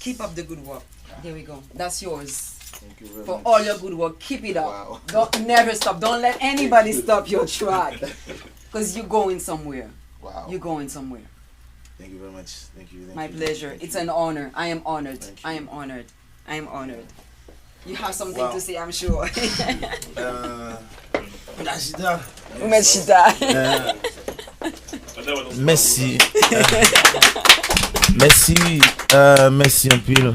Keep up the good work. There we go. That's yours. Thank you very For much. All your good work. Keep it up. Wow. Don't never stop. Don't let anybody stop your track. Because you're going somewhere. Wow. You're going somewhere. Thank you very much. Thank you. Thank My you. Pleasure. Thank It's you. An honor. I am honored. Thank I you. Am honored. I am honored. You have something Wow. To say, I'm sure. Euh, Rachida. Ou mèt chita. Mèsi. Mèsi. Euh, mèsi anpil.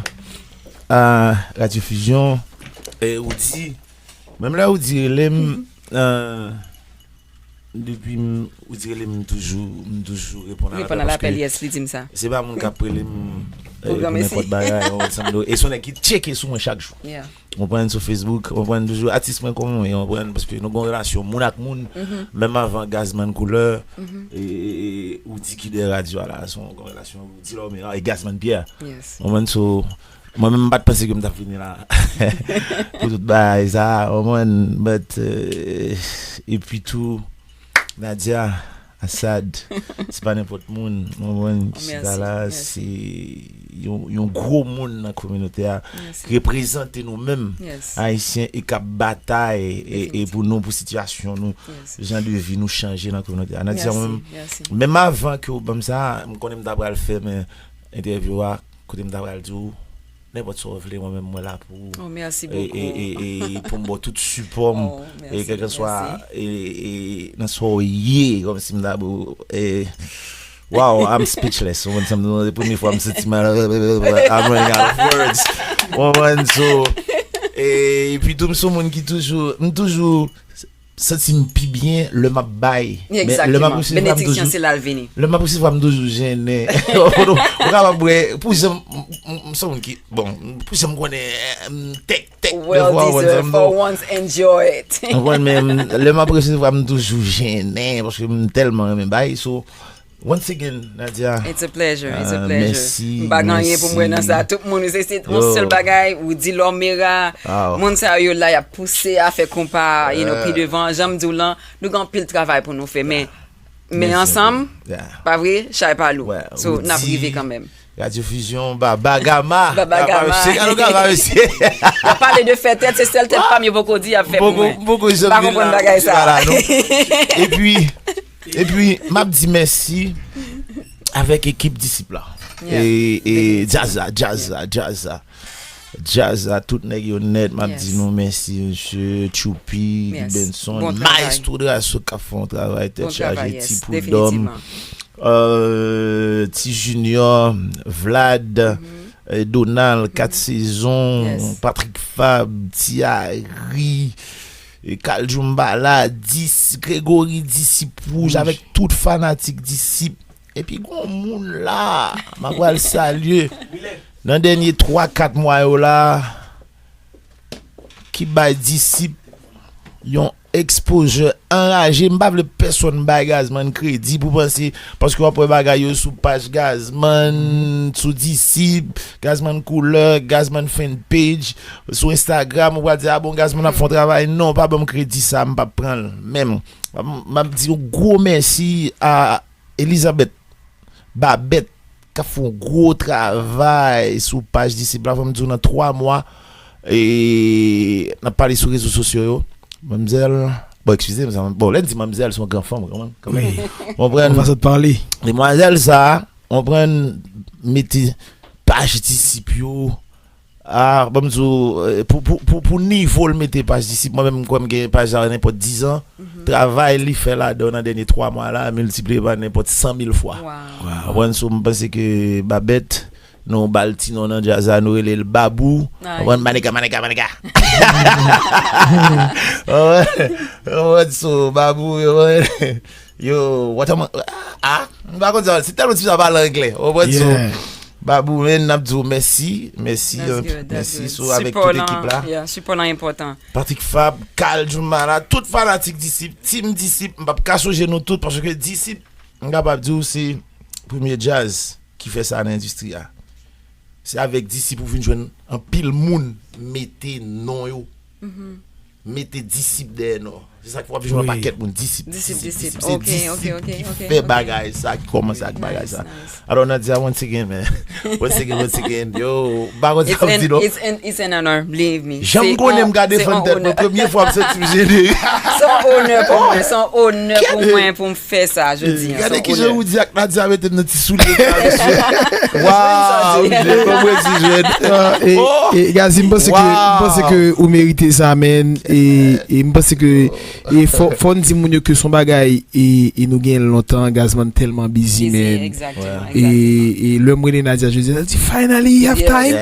A Radio Fusion. E Woody. Menm lè Woody rele m, euh, depi m- Woody rele m, m toujou, m toujou reponn a Reponn a lapèl, yes, li di m sa. Se pa moun k ap rele m Pou granmesi. Nenpòt bagay. E se yon nèg ki tcheke sou mwen chak jou. Yeah. Ou konprann, sou Facebook, ou konprann, toujou atis mwen kòman mwen, ou konprann, paske nou gen yon relasyon moun ak moun, menm avan Gazman Koulè, e, e, e, Woody ki dèyè radyo a la, se yon relasyon Woody Lomera e Gazman Pierre. Yes. Ou konprann, so, mwen menm m pa t panse ke m t ap vini la. Pou tout bagay sa, ou konprann, but, euh, epi tou, Nadia, Asad, se pa nenpòt moun, ou konprann, ki chita la, se yon, yon gwo moun nan kominote a, ki reprezante nou menm, Ayisyen, e k ap batay e, e pou nou, pou sitiyasyon nou, jan de vi nou chanje nan kominote a. Nadia, mwen menm, menm avan ke ou ban m sa, m konnen m ta pral fè, men entèvyou a, kote m ta pral di w, nenpòt sa w vle, mwen menm mwen la pou ou. Oh, mèsi E, e, bokou. e, e pou m ba w tout sipò m. Oh, E mèsi, kèlkeswa, mèsi. E, e, nan sa w ye, kòmsi m ta bo, e, wow, I'm speechless. Ou konprann sa m di w, se premye fwa m santi m, I'm running out of words. Ou konprann, so, e, epi tou m se yon moun ki toujou, m toujou santi m pi byen lè m ap bay. Men lè m ap Egzakteman. Resevwa, m Benediksyon toujou, se la l vini. Lè m ap resevwa, m toujou jennen. Ou konprann, ou kapab wè, pou jan m, m, m, m se yon moun ki, bon, pou jan m konnen, m tèk, tèk, Well devwa, ou konprann sa deserved m di for w. Once, enjoy it. Ou konprann, men m- lè m ap resevwa, m toujou jennen, paske m tèlman renmen bay, so, once again, Nadia, It's a pleasure, it's a Ah, pleasure. Mèsi, M pa gen anyen pou mwen nan sa. mèsi. Tout moun, se se Yo. Yon sèl bagay, Woody Lomera, Wow. Moun sa yo la, y ap pouse a fè konpa, you know, pi devan. Jan m di w lan, nou gen anpil travay pou nou fè, men, men Mèsi ansanm, anpil. Yeah. Pa vre, chay pa lou. Wè, So, n ap Woody, rive kanmenm. Radio Fusion, Baba Gama. Baba Gama. Mesye, gade Gama, mesye. N ap pale de fè tèt, se sèl tèt pa m yo poko di y ap fè pou Poko, mwen. poko M pa janm vin konprann la, bagay se sa. pa la, non. Epi, epi, m ap di mèsi avèk ekip Disip la. Yeah. E, e djaz la, djaz la, djaz la. Djaz la, tout nèg yo nèt, m ap Yes. di nou mèsi, mesye Choupi, Yes. Benson, Bon travay. Maestro Drasso k ap fè yon travay tèt Bon travay, chaje, yes, Ti Prud'homme, definitivman. euh, Ti Junior, Vlad, euh, Donald, Kat Sezon, Yes. Patrick Fab, Ti Harry, e Carl Djoumbala, Dis, Gregory Disip Wouj, Wouj. Avèk tout fanatik Disip. Epi gon moun la, m ap pral salye. Nan dènye twa kat mwa yo la, ki bay Disip yon exposure anraje. M pa vle pèsonn bay Gazman kredi pou panse, paske w ap wè bagay yo sou paj Gazman, sou Disip, Gazman Koulè, Gazman Fan Page, sou Instagram, ou pral di, "Ah bon, Gazman ap fè yon travay." Non, pa ban m kredi sa, m p ap pran l menm. M, m ap di yon gwo mèsi a Elizabeth Babette, k ap fè yon gwo travay sou paj Disip la. Fò m di w, nan twa mwa, E n ap pale sou rezo sosyo yo. Manmzèl, bon, eskize m, bon, lè n di manmzèl, se yon gran fanm, kanmenm, kanmenm. Wi. Konprann? Yon fason de pale. Demwazèl sa, konprann, mete paj disip yo. Ah, ban m di w, eh, pou, pou, pou, pou nivo l mete paj disip, mwen menm, m kwè m gen paj la nenpòt diz an. Travay li fè ladan nan dènye twa mwa la, miltipliye pa nenpòt san mil fwa. Konprann? So, m panse ke Babèt, nou ba l ti non nan djaz la, nou rele l Babou. Konprann? Maneka, maneka, maneka. Konprann? So, Babou, yo, yo, what am I, ah, m pa konn sa, se tèlman difisil pale anglè. Konprann? So, Babou, men, n ap di w mèsi, mèsi, mèsi, so, avèk tout ekip la. Sipò lan enpòtan. Patrick Fab, Carl Jumala, tout fanatik Disip, Team Disip, m p ap ka sonje nou tout, paske Disip, m kapab di w se premye djaz ki fè sa nan endistri a. Se avèk Disip ou vin jwenn anpil moun mete non yo, mete Disip dèyè non. Se sa k fè w ap jwenn yon pakèt moun Disip, Disip, Disip. Se Disip ki fè bagay sa, ki kòmanse ak bagay sa. Alò, Nadia, once again, man. Once again, once again. Yo, m pa konn sa pou m di non. It's an honor, believe me. Jan m konnen m ka defann tèt mwen, premye fwa m santi m jene. Se yon onè pou mwen, se yon onè pou mwen pou m fè sa jodi a. Gade kijan Roody ak Nadia mete m nan ti soulye sa, mesye. Waw, jwenn sa, jwenn. Gazi, m panse ke, m panse ke ou merite sa, man. E, e m panse ke, e fò, fò n di moun yo ke se yon bagay, e, e nou gen lontan, Gazman tèlman busy, man. E, e lè m rele Nadia, jodi a, di, "Finally, you have time?"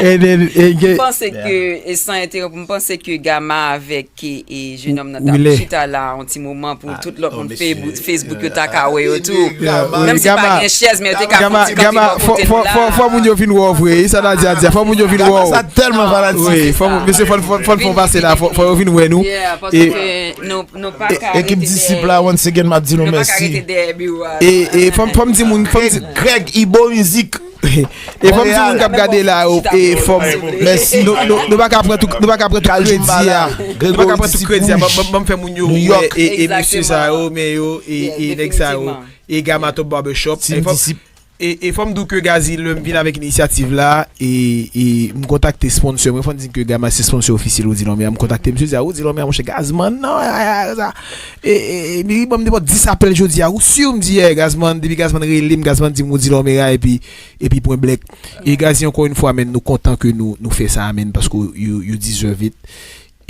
M panse ke, e, san entewonp, m panse ke Gama avèk, e, e, jenòm nan t ap chita la yon ti moman pou tout lòt moun Facebook yo ta ka wè yo tou. Menm si pa gen chèz, men yo te ka fè yon ti kanpe bò kote m la. Fò moun yo vin wè w vre, e sa Nadia di a, fò moun yo vin wè w. Sa tèlman fanatik. Wi, fò, mesye, fò, fò, fò n fè yon pase la, fò, fò yo vin wè nou. Paske nou, nou pa ka rete dèyè. Ekip Disip la, once again, m ap di nou mèsi. Nou pa ka rete dèyè biwo a. E, e fò m, fò m di moun, fò m di Greg Ibo Mizik. E fò m di moun k ap gade la yo, e fò m, nou, nou, nou pa ka pran tout, nou pa ka pran tout kredi a. Nou pa ka pran tout kredi a. Ban, ban, ban m fè moun yo wè, e, e mesye sa yo, men yo, e, e nèg sa yo, e Gama Top Barbershop. E fò m, e, e fò m di w ke Gazi, lè m vin avèk inisyativ la, e, e m kontakte sponsor mwen, fò m di ke Gama se sponsor ofisyèl Roody Lòmè a, m kontakte misye, di a, "Roody Lòmè a, monchè, Gazman, non, a, a, sa." E, e, e, li ban m nenpòt dis apèl jodi a, ou si? M di, "Yeah, Gazman," depi Gazman rele m, Gazman di m Roody Lòmè a, epi, epi pwen blèk. E Gazi, ankò yon fwa, man, nou kontan ke nou, nou fè sa, man, paske you, you deserve it.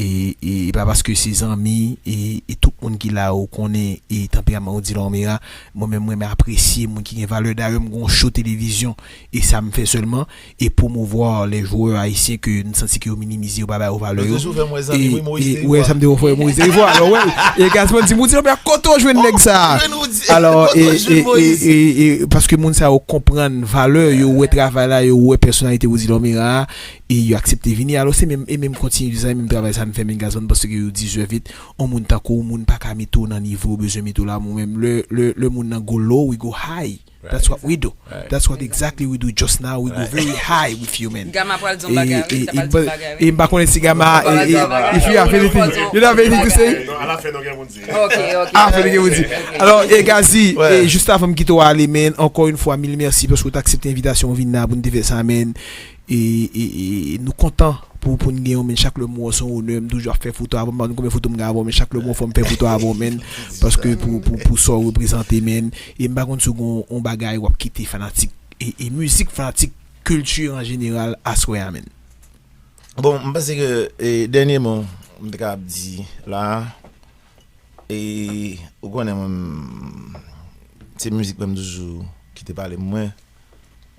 E, e, e pa paske se zanmi, e, e tout moun ki la, ou konnen, e tanperaman Roody Lòmè a, mwen menm, mwen renmen apresye moun ki gen valè. Dayè, m gen yon show televizyon, e sa m fè sèlman, e pwomouvwa lè jwè ayisyen ke n santi ke yo minimize, yo pa ba yo valè yo. E, e, wè, sa m te fè Moïse Rivwa. Alò, wè, e Gazman di m, Roody Lòmè a, kote w jwenn nèg sa? Alò, e, e, e, e, e, paske moun sa yo konprann valè, yo wè travay la, yo wè pèsonalite Roody Lòmè a, e yo aksepte vini. Alò, se menm, e menm kontinye sa, e menm travay sa n fè, menm Gazman, paske yo deserve it. On moun tankou w, moun pa ka mete w nan nivo w bezwen mete w la. Mwen menm, lè, lè, lè moun nan go low, we go high. That's what we do. That's what exactly we do just now. We go very high with you, man. Gama pral di yon bagay, wi, li ta pral di yon bagay, wi. E m pa konnen si Gama, e, e, if you have anything, you don't have anything to say? Non, alafen, nou gen pou n di. Ok, ok. Alafen, nou gen pou n di. Ok. Alò, e Gazi, e jis avan m kite w ale, man, ankò yon fwa, mil mèsi paske w t aksepte envitasyon w vin la pou n te fè sa, man. E, e, e nou kontan pou, pou n gen w, men chak lè m wè w, se yon onè. M toujou ap fè foto avè w, m pa konn konbyen foto m gen avè w, men chak lè m wè w, fò m fè foto avè w, man, paske pou, pou, pou sa w reprezante, man. E m pa konn si w gen yon bagay w ap kite fanatik, e, e mizik, fanatik kilti an jeneral aswè a, man. Bon, m panse ke, e, dènye mo m te ka ap di la, e, ou konnen mwen, se mizik mwen m toujou kite pale mwen.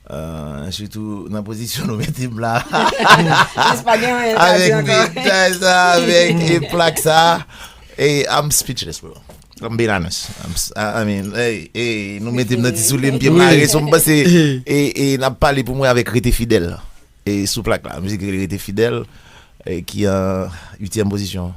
Euh, sitou nan pozisyon nou mete m la. Jis pa gen anyen l ka di ankò. Avèk big time sa, avèk e plak sa. E, I'm speechless, bro. I'm being honest. I'm s-, I, I mean, hey, hey, nou mete m nan ti soulye, m pye mare, so m panse, e, e n ap pale pou mwen avèk Rete Fidèl. E sou plak la, mizik rele Rete Fidèl, e ki an uityèm pozisyon.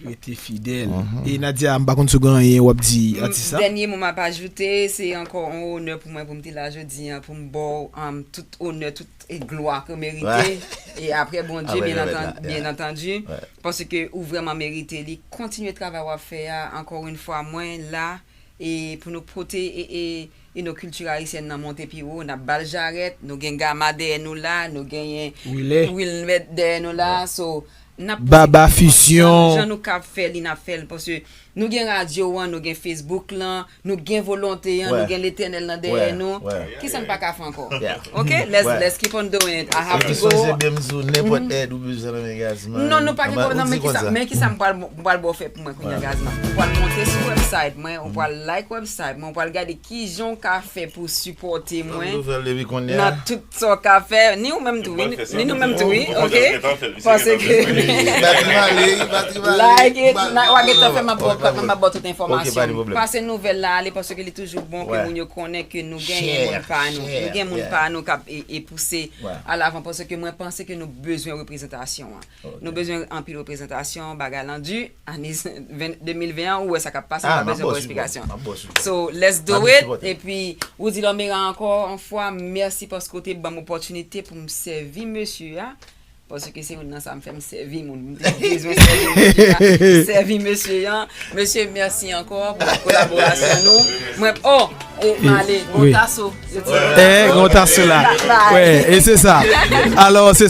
Rete fidèl. E Nadia, m pa konn si w gen anyen w ap di atis la. Dènye mo m ap ajoute, se ankò yon onè pou mwen pou m te la jodi a, pou m ba w, um, tout onè, tout, e, glwa ke w merite. E apre Bondye, byen antandi, paske ou vrèman merite li. Kontinye travay w ap fè a, ankò yon fwa, mwen la, e pou nou pote, e, e, you know, kilti ayisyèn nan monte pi wo, n ap ba l jarèt, nou gen Gama dèyè nou la, nou genyen Wile. Wilmèt dèyè nou la, so n ap Baba Fisyon. Jan nou ka fè li, n ap fè l, paske nou gen radyo an, nou gen Facebook lan, nou gen volonte an, Ouais. Nou gen Letènèl nan dèyè Ouais, nou. Ouais. Kisa n pa ka fè ankò? Yeah. Ok, let's, Ouais. Let's keep on doing it. I have Epi to go. Sonje, Bemzou, nenpòt èd ou bezwen nan men Gazman. Non, nou pa gen Anba- pwoblèm, ou men di konsa. Kisa, men kisa m pral, m pral ba w fè pou mwen kounye a, Ouais. Gazman? Ou pral monte sou website mwen, ou pral like website mwen, ou pral gade kijan w ka fè pou sipòte mwen Nouvèl depi kounye a. Nan tout sa w ka fè, ni ou menm tou, wi, ni nou menm tou, wi, ok? Paske Batri male, batri male. Like it, na- w a gentan fè m ap ba w tout enfòmasyon. Pase nouvèl la ale, paske li toujou bon ke Ouais. Moun yo konnen ke nou gen Share, moun pa nou. Share, Nou gen moun yeah. Pa nou k ap e, e pouse Ouais. alavan, paske mwen panse ke nou bezwen reprezantasyon an. Nou bezwen anpil reprezantasyon, bagay lan di, ane de mil ven an, ou wè sa k ap pase, Ah, nou pa bezwen bon bon esplikasyon. Bon, bon, bon. So, let's do Mwen it. sipòte. Epi, Woody Lambert ankò yon fwa, mèsi paske w te ban m opòtinite pou m sèvi mesye a. Paske se youn nan sa m fè m sèvi moun. M te bezwen sèvi mesye a. Sèvi mesye a. Mesye, mèsi ankò pou kolaborasyon nou. Mwen, oh, e, m ale, bon Oui. Taso. Eh, bon, t'as cela. Ouais, et c'est ça. Alors, c'est